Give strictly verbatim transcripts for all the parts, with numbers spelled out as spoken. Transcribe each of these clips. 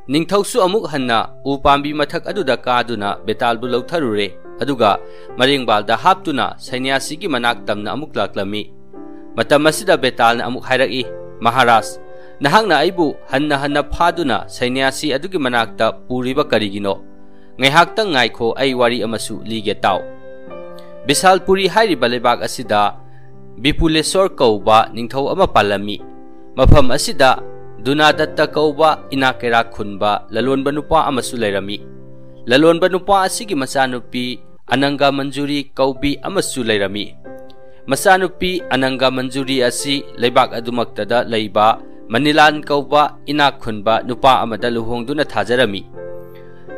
ꯅꯤꯡꯊꯧꯁꯨ ꯑꯃꯨꯛ ꯍꯟꯅ ꯎ ꯄꯥꯝꯕꯤ ꯃꯊꯛ ꯑꯗꯨꯗ ꯀꯥꯗꯨꯅ ꯕꯦꯇꯥꯜꯕꯨ ꯂꯧꯊꯔꯨꯔꯦ, ꯑꯗꯨꯒ ꯃꯔꯦꯡꯕꯥꯜꯗ ꯍꯥꯞꯇꯨꯅ ꯁꯩꯅ꯭ꯌꯥꯁꯤꯒꯤ ꯃꯅꯥꯛ ꯇꯝꯅ ꯑꯃꯨꯛ ꯂꯥꯛꯂꯝꯃꯤ꯫ ꯃꯇꯝ ꯑꯁꯤꯗ ꯕꯦꯇꯥꯜꯅ ꯑꯃꯨꯛ ꯍꯥꯏꯔꯛꯏ, "ꯃꯍꯥꯔꯥꯖ, ꯅꯍꯥꯛꯅ ꯑꯩꯕꯨ ꯍꯟꯅ ꯍꯟꯅ ꯐꯥꯗꯨꯅ ꯁꯩꯅ꯭ꯌꯥꯁꯤ ꯑꯗꯨꯒꯤ ꯃꯅꯥꯛꯇ ꯄꯨꯔꯤꯕ ꯀꯔꯤꯒꯤꯅꯣ? ꯉꯥꯏꯍꯥꯛꯇꯪ ꯉꯥꯏꯈꯣ, ꯑꯩ ꯋꯥꯔꯤ ꯑꯃꯁꯨ ꯂꯤꯒꯦ ꯇꯥꯎ꯫" ꯕꯤꯁꯥꯜꯄꯨꯔꯤ ꯍꯥꯏꯔꯤꯕ ꯂꯩꯕꯥꯛ ꯑꯁꯤꯗ ꯕꯤꯄꯨꯂꯦꯁꯣꯔ ꯀꯧꯕ ꯅꯤꯡꯊꯧ ꯑꯃ ꯄꯥꯜꯂꯝꯃꯤ꯫ ꯃꯐꯝ ꯑꯁꯤꯗ ꯗꯨꯅꯥꯗꯠꯇ ꯀꯧꯕ ꯏꯅꯥꯛ ꯀꯩꯔꯥꯛ ꯈꯨꯟꯕ ꯂꯂꯣꯟꯕ ꯅꯨꯄꯥ ꯑꯃꯁꯨ ꯂꯩꯔꯝꯃꯤ꯫ ꯂꯂꯣꯟꯕ ꯅꯨꯄꯥ ꯑꯁꯤꯒꯤ ꯃꯆꯥꯅꯨꯄꯤ ꯑꯅꯪꯒ ꯃꯟꯖꯨꯔꯤ ꯀꯧꯕꯤ ꯑꯃꯁꯨ ꯂꯩꯔꯝꯃꯤ꯫ ꯃꯆꯥꯅꯨꯄꯤ ꯑꯅꯪꯒ ꯃꯟꯖꯨꯔꯤ ꯑꯁꯤ ꯂꯩꯕꯥꯛ ꯑꯗꯨꯃꯛꯇꯗ ꯂꯩꯕ ꯃꯅꯤꯂꯥꯟ ꯀꯧꯕ ꯏꯅꯥꯛ ꯈꯨꯟꯕ ꯅꯨꯄꯥ ꯑꯃꯗ ꯂꯨꯍꯣꯡꯗꯨꯅ ꯊꯥꯖꯔꯝꯃꯤ꯫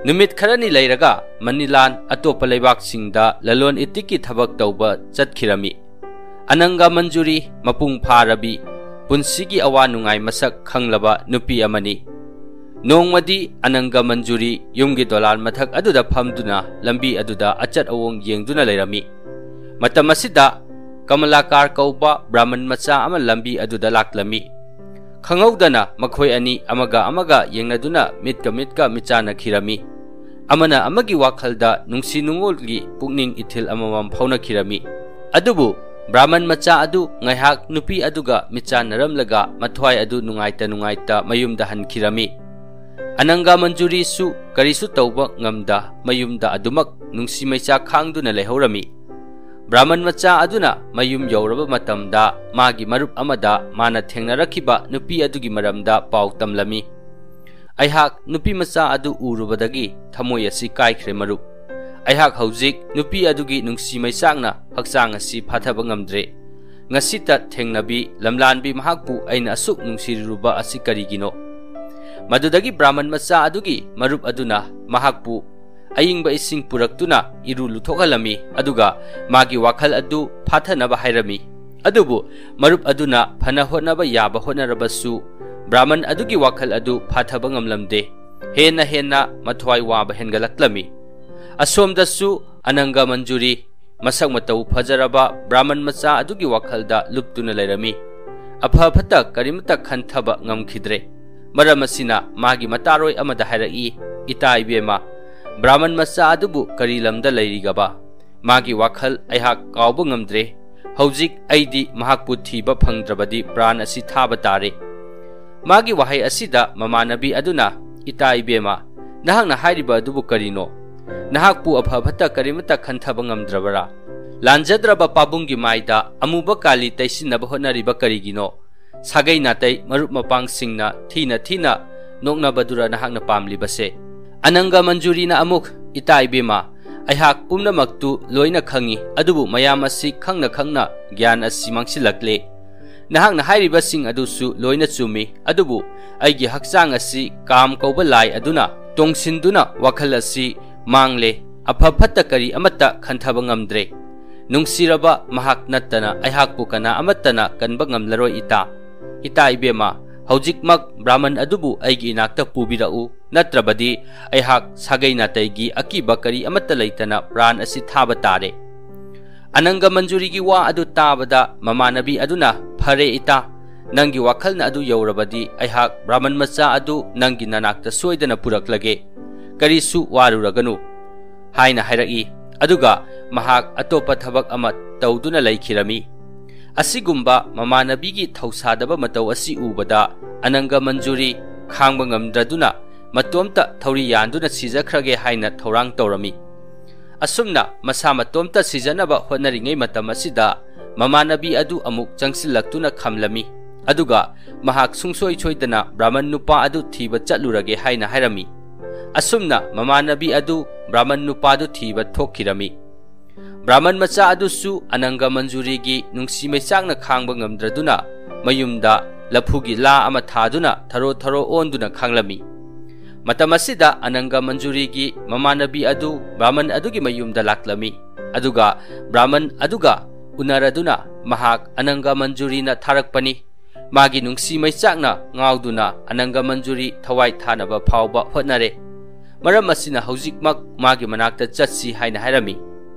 ꯅꯨꯃꯤꯠ ꯈꯔꯅꯤ ꯂꯩꯔꯒ ꯃꯅꯤꯂꯥꯟ ꯑꯇꯣꯞꯄ ꯂꯩꯕꯥꯛꯁꯤꯡꯗ ꯂꯂꯣꯟ ꯏꯇꯤꯛꯀꯤ ꯊꯕꯛ ꯇꯧꯕ ꯆꯠꯈꯤꯔꯝꯃꯤ꯫ ꯑꯅꯪꯒ ꯃꯟꯖꯨꯔꯤ ꯃꯄꯨꯡ ꯐꯥꯔꯕꯤ, ꯄꯨꯟꯁꯤꯒꯤ ꯑꯋꯥ ꯅꯨꯡꯉꯥꯏ ꯃꯁꯛ ꯈꯪꯂꯕ ꯅꯨꯄꯤ ꯑꯃꯅꯤ꯫ ꯅꯣꯡꯃꯗꯤ ꯑꯅꯪꯒ ꯃꯟꯖꯨꯔꯤ ꯌꯨꯝꯒꯤ ꯗꯣꯂꯥꯟ ꯃꯊꯛ ꯑꯗꯨꯗ ꯐꯝꯗꯨꯅ ꯂꯝꯕꯤ ꯑꯗꯨꯗ ꯑꯆꯠ ꯑꯋꯣꯡ ꯌꯦꯡꯗꯨꯅ ꯂꯩꯔꯝꯃꯤ꯫ ꯃꯇꯝ ꯑꯁꯤꯗ ꯀꯃꯂꯥꯀꯥꯔ ꯀꯧꯕ ꯕ꯭ꯔꯥꯍꯃꯟ ꯃꯆꯥ ꯑꯃ ꯂꯝꯕꯤ ꯑꯗꯨꯗ ꯂꯥꯛꯂꯝꯃꯤ꯫ ꯈꯪꯍꯧꯗꯅ ꯃꯈꯣꯏ ꯑꯅꯤ ꯑꯃꯒ ꯑꯃꯒ ꯌꯦꯡꯅꯗꯨꯅ ꯃꯤꯠꯀ ꯃꯤꯠꯀ ꯃꯤꯆꯥꯟꯅꯈꯤꯔꯝꯃꯤ꯫ ꯑꯃꯅ ꯑꯃꯒꯤ ꯋꯥꯈꯜꯗ ꯅꯨꯡꯁꯤ ꯅꯨꯡꯉꯣꯜꯒꯤ ꯄꯨꯛꯅꯤꯡ ꯏꯊꯤꯜ ꯑꯃꯃꯝ ꯐꯥꯎꯅꯈꯤꯔꯝꯃꯤ꯫ ꯑꯗꯨꯕꯨ ꯕ꯭ꯔꯥꯍꯃꯟ ꯃꯆꯥ ꯑꯗꯨ ꯉꯥꯏꯍꯥꯛ ꯅꯨꯄꯤ ꯑꯗꯨꯒ ꯃꯤꯆꯥꯟꯅꯔꯝꯂꯒ ꯃꯊ꯭ꯋꯥꯏ ꯑꯗꯨ ꯅꯨꯡꯉꯥꯏꯇ ꯅꯨꯡꯉꯥꯏꯇ ꯃꯌꯨꯝꯗ ꯍꯟꯈꯤꯔꯝꯃꯤ꯫ ꯑꯅꯪꯒ ꯃꯟꯖꯨꯔꯤꯁꯨ ꯀꯔꯤꯁꯨ ꯇꯧꯕ ꯉꯝꯗ ꯃꯌꯨꯝꯗ ꯑꯗꯨꯃꯛ ꯅꯨꯡꯁꯤ ꯃꯩꯆꯥꯛ ꯈꯥꯡꯗꯨꯅ ꯂꯩꯍꯧꯔꯝꯃꯤ꯫ ꯕ꯭ꯔꯥꯍꯃꯟ ꯃꯆꯥ ꯑꯗꯨꯅ ꯃꯌꯨꯝ ꯌꯧꯔꯕ ꯃꯇꯝꯗ ꯃꯥꯒꯤ ꯃꯔꯨꯞ ꯑꯃꯗ ꯃꯥꯅ ꯊꯦꯡꯅꯔꯛꯈꯤꯕ ꯅꯨꯄꯤ ꯑꯗꯨꯒꯤ ꯃꯔꯝꯗ ꯄꯥꯎ ꯇꯝꯂꯝꯃꯤ꯫ "ꯑꯩꯍꯥꯛ ꯅꯨꯄꯤ ꯃꯆꯥ ꯑꯗꯨ ꯎꯔꯨꯕꯗꯒꯤ ꯊꯃꯣꯏ ꯑꯁꯤ ꯀꯥꯏꯈ꯭ꯔꯦ ꯃꯔꯨꯞ꯫ ꯑꯩꯍꯥꯛ ꯍꯧꯖꯤꯛ ꯅꯨꯄꯤ ꯑꯗꯨꯒꯤ ꯅꯨꯡꯁꯤ ꯃꯩꯆꯥꯛꯅ ꯍꯛꯆꯥꯡ ꯑꯁꯤ ꯐꯥꯊꯕ ꯉꯝꯗ꯭ꯔꯦ꯫ ꯉꯁꯤꯇ ꯊꯦꯡꯅꯕꯤ ꯂꯝꯂꯥꯟꯕꯤ ꯃꯍꯥꯛꯄꯨ ꯑꯩꯅ ꯑꯁꯨꯛ ꯅꯨꯡꯁꯤꯔꯨꯕ ꯑꯁꯤ ꯀꯔꯤꯒꯤꯅꯣ?" ꯃꯗꯨꯗꯒꯤ ꯕ꯭ꯔꯥꯍꯃꯟ ꯃꯆꯥ ꯑꯗꯨꯒꯤ ꯃꯔꯨꯞ ꯑꯗꯨꯅ ꯃꯍꯥꯛꯄꯨ ꯑꯏꯪꯕ ꯏꯁꯤꯡ ꯄꯨꯔꯛꯇꯨꯅ ꯏꯔꯨ ꯂꯨꯊꯣꯛꯍꯜꯂꯝꯃꯤ, ꯑꯗꯨꯒ ꯃꯥꯒꯤ ꯋꯥꯈꯜ ꯑꯗꯨ ꯐꯥꯊꯅꯕ ꯍꯥꯏꯔꯝꯃꯤ꯫ ꯑꯗꯨꯕꯨ ꯃꯔꯨꯞ ꯑꯗꯨꯅ ꯐꯅ ꯍꯣꯠꯅꯕ ꯌꯥꯕ ꯍꯣꯠꯅꯔꯕꯁꯨ ꯕ꯭ꯔꯥꯍꯃꯟ ꯑꯗꯨꯒꯤ ꯋꯥꯈꯜ ꯑꯗꯨ ꯐꯥꯊꯕ ꯉꯝꯂꯝꯗꯦ꯫ ꯍꯦꯟꯅ ꯍꯦꯟꯅ ꯃꯊ꯭ꯋꯥꯏ ꯋꯥꯕ ꯍꯦꯟꯒꯠꯂꯛꯂꯝꯃꯤ꯫ ꯑꯁꯣꯝꯗꯁꯨ ꯑꯅꯪꯒ ꯃꯟꯖꯨꯔꯤ, ꯃꯁꯛ ꯃꯇꯧ ꯐꯖꯔꯕ ꯕ꯭ꯔꯥꯍꯃꯟ ꯃꯆꯥ ꯑꯗꯨꯒꯤ ꯋꯥꯈꯜꯗ ꯂꯨꯞꯇꯨꯅ ꯂꯩꯔꯝꯃꯤ꯫ ꯑꯐ ꯐꯠꯇ ꯀꯔꯤꯃꯠꯇ ꯈꯟꯊꯕ ꯉꯝꯈꯤꯗ꯭ꯔꯦ꯫ ꯃꯔꯝ ꯑꯁꯤꯅ ꯃꯥꯒꯤ ꯃꯇꯥꯔꯣꯏ ꯑꯃꯗ ꯍꯥꯏꯔꯛꯏ, "ꯏꯇꯥ ꯏꯕꯦꯝꯃ, ꯕ꯭ꯔꯥꯍꯃꯟ ꯃꯆꯥ ꯑꯗꯨꯕꯨ ꯀꯔꯤ ꯂꯝꯗ ꯂꯩꯔꯤꯒꯕ? ꯃꯥꯒꯤ ꯋꯥꯈꯜ ꯑꯩꯍꯥꯛ ꯀꯥꯎꯕ ꯉꯝꯗ꯭ꯔꯦ꯫ ꯍꯧꯖꯤꯛ ꯑꯩꯗꯤ ꯃꯍꯥꯛꯄꯨ ꯊꯤꯕ ꯐꯪꯗ꯭ꯔꯕꯗꯤ ꯄ꯭ꯔꯥꯟ ꯑꯁꯤ ꯊꯥꯕ ꯇꯥꯔꯦ"꯫ ꯃꯥꯒꯤ ꯋꯥꯍꯩ ꯑꯁꯤꯗ ꯃꯃꯥꯟꯅꯕꯤ ꯑꯗꯨꯅ, "ꯏꯇꯥ ꯏꯕꯦꯝꯃ, ꯅꯍꯥꯛꯅ ꯍꯥꯏꯔꯤꯕ ꯑꯗꯨꯕꯨ ꯀꯔꯤꯅꯣ? ꯅꯍꯥꯛꯄꯨ ꯑꯐ ꯐꯠꯇ ꯀꯔꯤꯃꯠꯇ ꯈꯟꯊꯕ ꯉꯝꯗ꯭ꯔꯕꯔꯥ? ꯂꯥꯟꯖꯗ꯭ꯔꯕ ꯄꯥꯕꯨꯡꯒꯤ ꯃꯥꯏꯗ ꯑꯃꯨꯕ ꯀꯥꯂꯤ ꯇꯩꯁꯤꯟꯅꯕ ꯍꯣꯠꯅꯔꯤꯕ ꯀꯔꯤꯒꯤꯅꯣ? ꯁꯥꯒꯩ ꯅꯥꯇꯩ ꯃꯔꯨꯞ ꯃꯄꯥꯡꯁꯤꯡꯅ ꯊꯤꯅ ꯊꯤꯅ ꯅꯣꯛꯅꯕꯗꯨꯔ ꯅꯍꯥꯛꯅ ꯄꯥꯝꯂꯤꯕꯁꯦ?" ꯑꯅꯪꯒ ꯃꯟꯖꯨꯔꯤꯅ ꯑꯃꯨꯛ, "ꯏꯇꯥ ꯏꯕꯦꯝꯃ, ꯑꯩꯍꯥꯛ ꯄꯨꯝꯅꯃꯛꯇꯨ ꯂꯣꯏꯅ ꯈꯪꯏ, ꯑꯗꯨꯕꯨ ꯃꯌꯥꯝ ꯑꯁꯤ ꯈꯪꯅ ꯈꯪꯅ ꯒ꯭ꯌꯥꯟ ꯑꯁꯤ ꯃꯥꯡꯁꯤꯜꯂꯛꯂꯦ꯫ ꯅꯍꯥꯛꯅ ꯍꯥꯏꯔꯤꯕꯁꯤꯡ ꯑꯗꯨꯁꯨ ꯂꯣꯏꯅ ꯆꯨꯝꯃꯤ, ꯑꯗꯨꯕꯨ ꯑꯩꯒꯤ ꯍꯛꯆꯥꯡ ꯑꯁꯤ ꯀꯥꯝ ꯀꯧꯕ ꯂꯥꯏ ꯑꯗꯨꯅ ꯇꯣꯡꯁꯤꯟꯗꯨꯅ ꯋꯥꯈꯜ ꯑꯁꯤ ꯃꯥꯡꯂꯦ꯫ ꯑꯐ ꯐꯠꯇ ꯀꯔꯤ ꯑꯃꯠꯇ ꯈꯟꯊꯕ ꯉꯝꯗ꯭ꯔꯦ꯫ ꯅꯨꯡꯁꯤꯔꯕ, ꯃꯍꯥꯛ ꯅꯠꯇꯅ ꯑꯩꯍꯥꯛꯄꯨ ꯀꯅꯥ ꯑꯃꯠꯇꯅ ꯀꯟꯕ ꯉꯝꯂꯔꯣꯏ ꯏꯇꯥ꯫ ꯏꯇꯥ ꯏꯕꯦꯝꯃ, ꯍꯧꯖꯤꯛꯃꯛ ꯕ꯭ꯔꯥꯍꯃꯟ ꯑꯗꯨꯕꯨ ꯑꯩꯒꯤ ꯏꯅꯥꯛꯇ ꯄꯨꯕꯤꯔꯛꯎ, ꯅꯠꯇ꯭ꯔꯕꯗꯤ ꯑꯩꯍꯥꯛ ꯁꯥꯒꯩ ꯅꯥꯇꯩꯒꯤ ꯑꯀꯤꯕ ꯀꯔꯤ ꯑꯃꯠꯇ ꯂꯩꯇꯅ ꯄ꯭ꯔꯥꯟ ꯑꯁꯤ ꯊꯥꯕ ꯇꯥꯔꯦ"꯫ ꯑꯅꯪꯒ ꯃꯟꯖꯨꯔꯤꯒꯤ ꯋꯥ ꯑꯗꯨ ꯇꯥꯕꯗ ꯃꯃꯥꯟꯅꯕꯤ ꯑꯗꯨꯅ, "ꯐꯔꯦ ꯏꯇꯥ, ꯅꯪꯒꯤ ꯋꯥꯈꯜꯅ ꯑꯗꯨ ꯌꯧꯔꯕꯗꯤ ꯑꯩꯍꯥꯛ ꯕ꯭ꯔꯥꯍꯃꯟ ꯃꯆꯥ ꯑꯗꯨ ꯅꯪꯒꯤ ꯅꯅꯥꯛꯇ ꯁꯣꯏꯗꯅ ꯄꯨꯔꯛꯂꯒꯦ꯫ ꯀꯔꯤꯁꯨ ꯋꯥꯔꯨꯔꯒꯅꯨ" ꯍꯥꯏꯅ ꯍꯥꯏꯔꯛꯏ꯫ ꯑꯗꯨꯒ ꯃꯍꯥꯛ ꯑꯇꯣꯞꯄ ꯊꯕꯛ ꯑꯃ ꯇꯧꯗꯨꯅ ꯂꯩꯈꯤꯔꯝꯃꯤ꯫ ꯑꯁꯤꯒꯨꯝꯕ ꯃꯃꯥꯟꯅꯕꯤꯒꯤ ꯊꯧꯁꯥꯗꯕ ꯃꯇꯧ ꯑꯁꯤ ꯎꯕꯗ ꯑꯅꯪꯒ ꯃꯟꯖꯨꯔꯤ ꯈꯥꯡꯕ ꯉꯝꯗ꯭ꯔꯗꯨꯅ ꯃꯇꯣꯝꯇ ꯊꯧꯔꯤ ꯌꯥꯟꯗꯨꯅ ꯁꯤꯖꯈ꯭ꯔꯒꯦ ꯍꯥꯏꯅ ꯊꯧꯔꯥꯡ ꯇꯧꯔꯝꯃꯤ꯫ ꯑꯁꯨꯝꯅ ꯃꯁꯥ ꯃꯇꯣꯝꯇ ꯁꯤꯖꯅꯕ ꯍꯣꯠꯅꯔꯤꯉꯩ ꯃꯇꯝ ꯑꯁꯤꯗ ꯃꯃꯥꯟꯅꯕꯤ ꯑꯗꯨ ꯑꯃꯨꯛ ꯆꯪꯁꯤꯜꯂꯛꯇꯨꯅ ꯈꯝꯂꯝꯃꯤ꯫ ꯑꯗꯨꯒ ꯃꯍꯥꯛ ꯁꯨꯡꯁꯣꯏ ꯁꯣꯏꯗꯅ ꯕ꯭ꯔꯥꯍꯃꯟ ꯅꯨꯄꯥ ꯑꯗꯨ ꯊꯤꯕ ꯆꯠꯂꯨꯔꯒꯦ ꯍꯥꯏꯅ ꯍꯥꯏꯔꯝꯃꯤ꯫ ꯑꯁꯨꯝꯅ ꯃꯃꯥꯟꯅꯕꯤ ꯑꯗꯨ ꯕ꯭ꯔꯥꯍꯃꯟ ꯅꯨꯄꯥꯗꯨ ꯊꯤꯕ ꯊꯣꯛꯈꯤꯔꯝꯃꯤ꯫ ꯕ꯭ꯔꯥꯍꯃꯟ ꯃꯆꯥ ꯑꯗꯨꯁꯨ ꯑꯅꯪꯒ ꯃꯟꯖꯨꯔꯤꯒꯤ ꯅꯨꯡꯁꯤ ꯃꯩꯆꯥꯛꯅ ꯈꯥꯡꯕ ꯉꯝꯗ꯭ꯔꯗꯨꯅ ꯃꯌꯨꯝꯗ ꯂꯐꯨꯒꯤ ꯂꯥ ꯑꯃ ꯊꯥꯗꯨꯅ ꯊꯔꯣ ꯊꯔꯣ ꯑꯣꯟꯗꯨꯅ ꯈꯥꯡꯂꯝꯃꯤ꯫ ꯃꯇꯝ ꯑꯁꯤꯗ ꯑꯅꯪꯒ ꯃꯟꯖꯨꯔꯤꯒꯤ ꯃꯃꯥꯟꯅꯕꯤ ꯑꯗꯨ ꯕ꯭ꯔꯥꯍꯃꯟ ꯑꯗꯨꯒꯤ ꯃꯌꯨꯝꯗ ꯂꯥꯛꯂꯝꯃꯤ꯫ ꯑꯗꯨꯒ ꯕ꯭ꯔꯥꯍꯃꯟ ꯑꯗꯨꯒ ꯎꯅꯔꯗꯨꯅ ꯃꯍꯥꯛ ꯑꯅꯪꯒ ꯃꯟꯖꯨꯔꯤꯅ ꯊꯥꯔꯛꯄꯅꯤ꯫ ꯃꯥꯒꯤ ꯅꯨꯡꯁꯤ ꯃꯩꯆꯥꯛꯅ ꯉꯥꯎꯗꯨꯅ ꯑꯅꯪꯒ ꯃꯟꯖꯨꯔꯤ ꯊꯋꯥꯏ ꯊꯥꯅꯕ ꯐꯥꯎꯕ ꯍꯣꯠꯅꯔꯦ꯫ ꯃꯔꯝ ꯑꯁꯤꯅ ꯍꯧꯖꯤꯛꯃꯛ ꯃꯥꯒꯤ ꯃꯅꯥꯛꯇ ꯆꯠꯁꯤ ꯍꯥꯏꯅ ꯍꯥꯏꯔꯝꯃꯤ꯫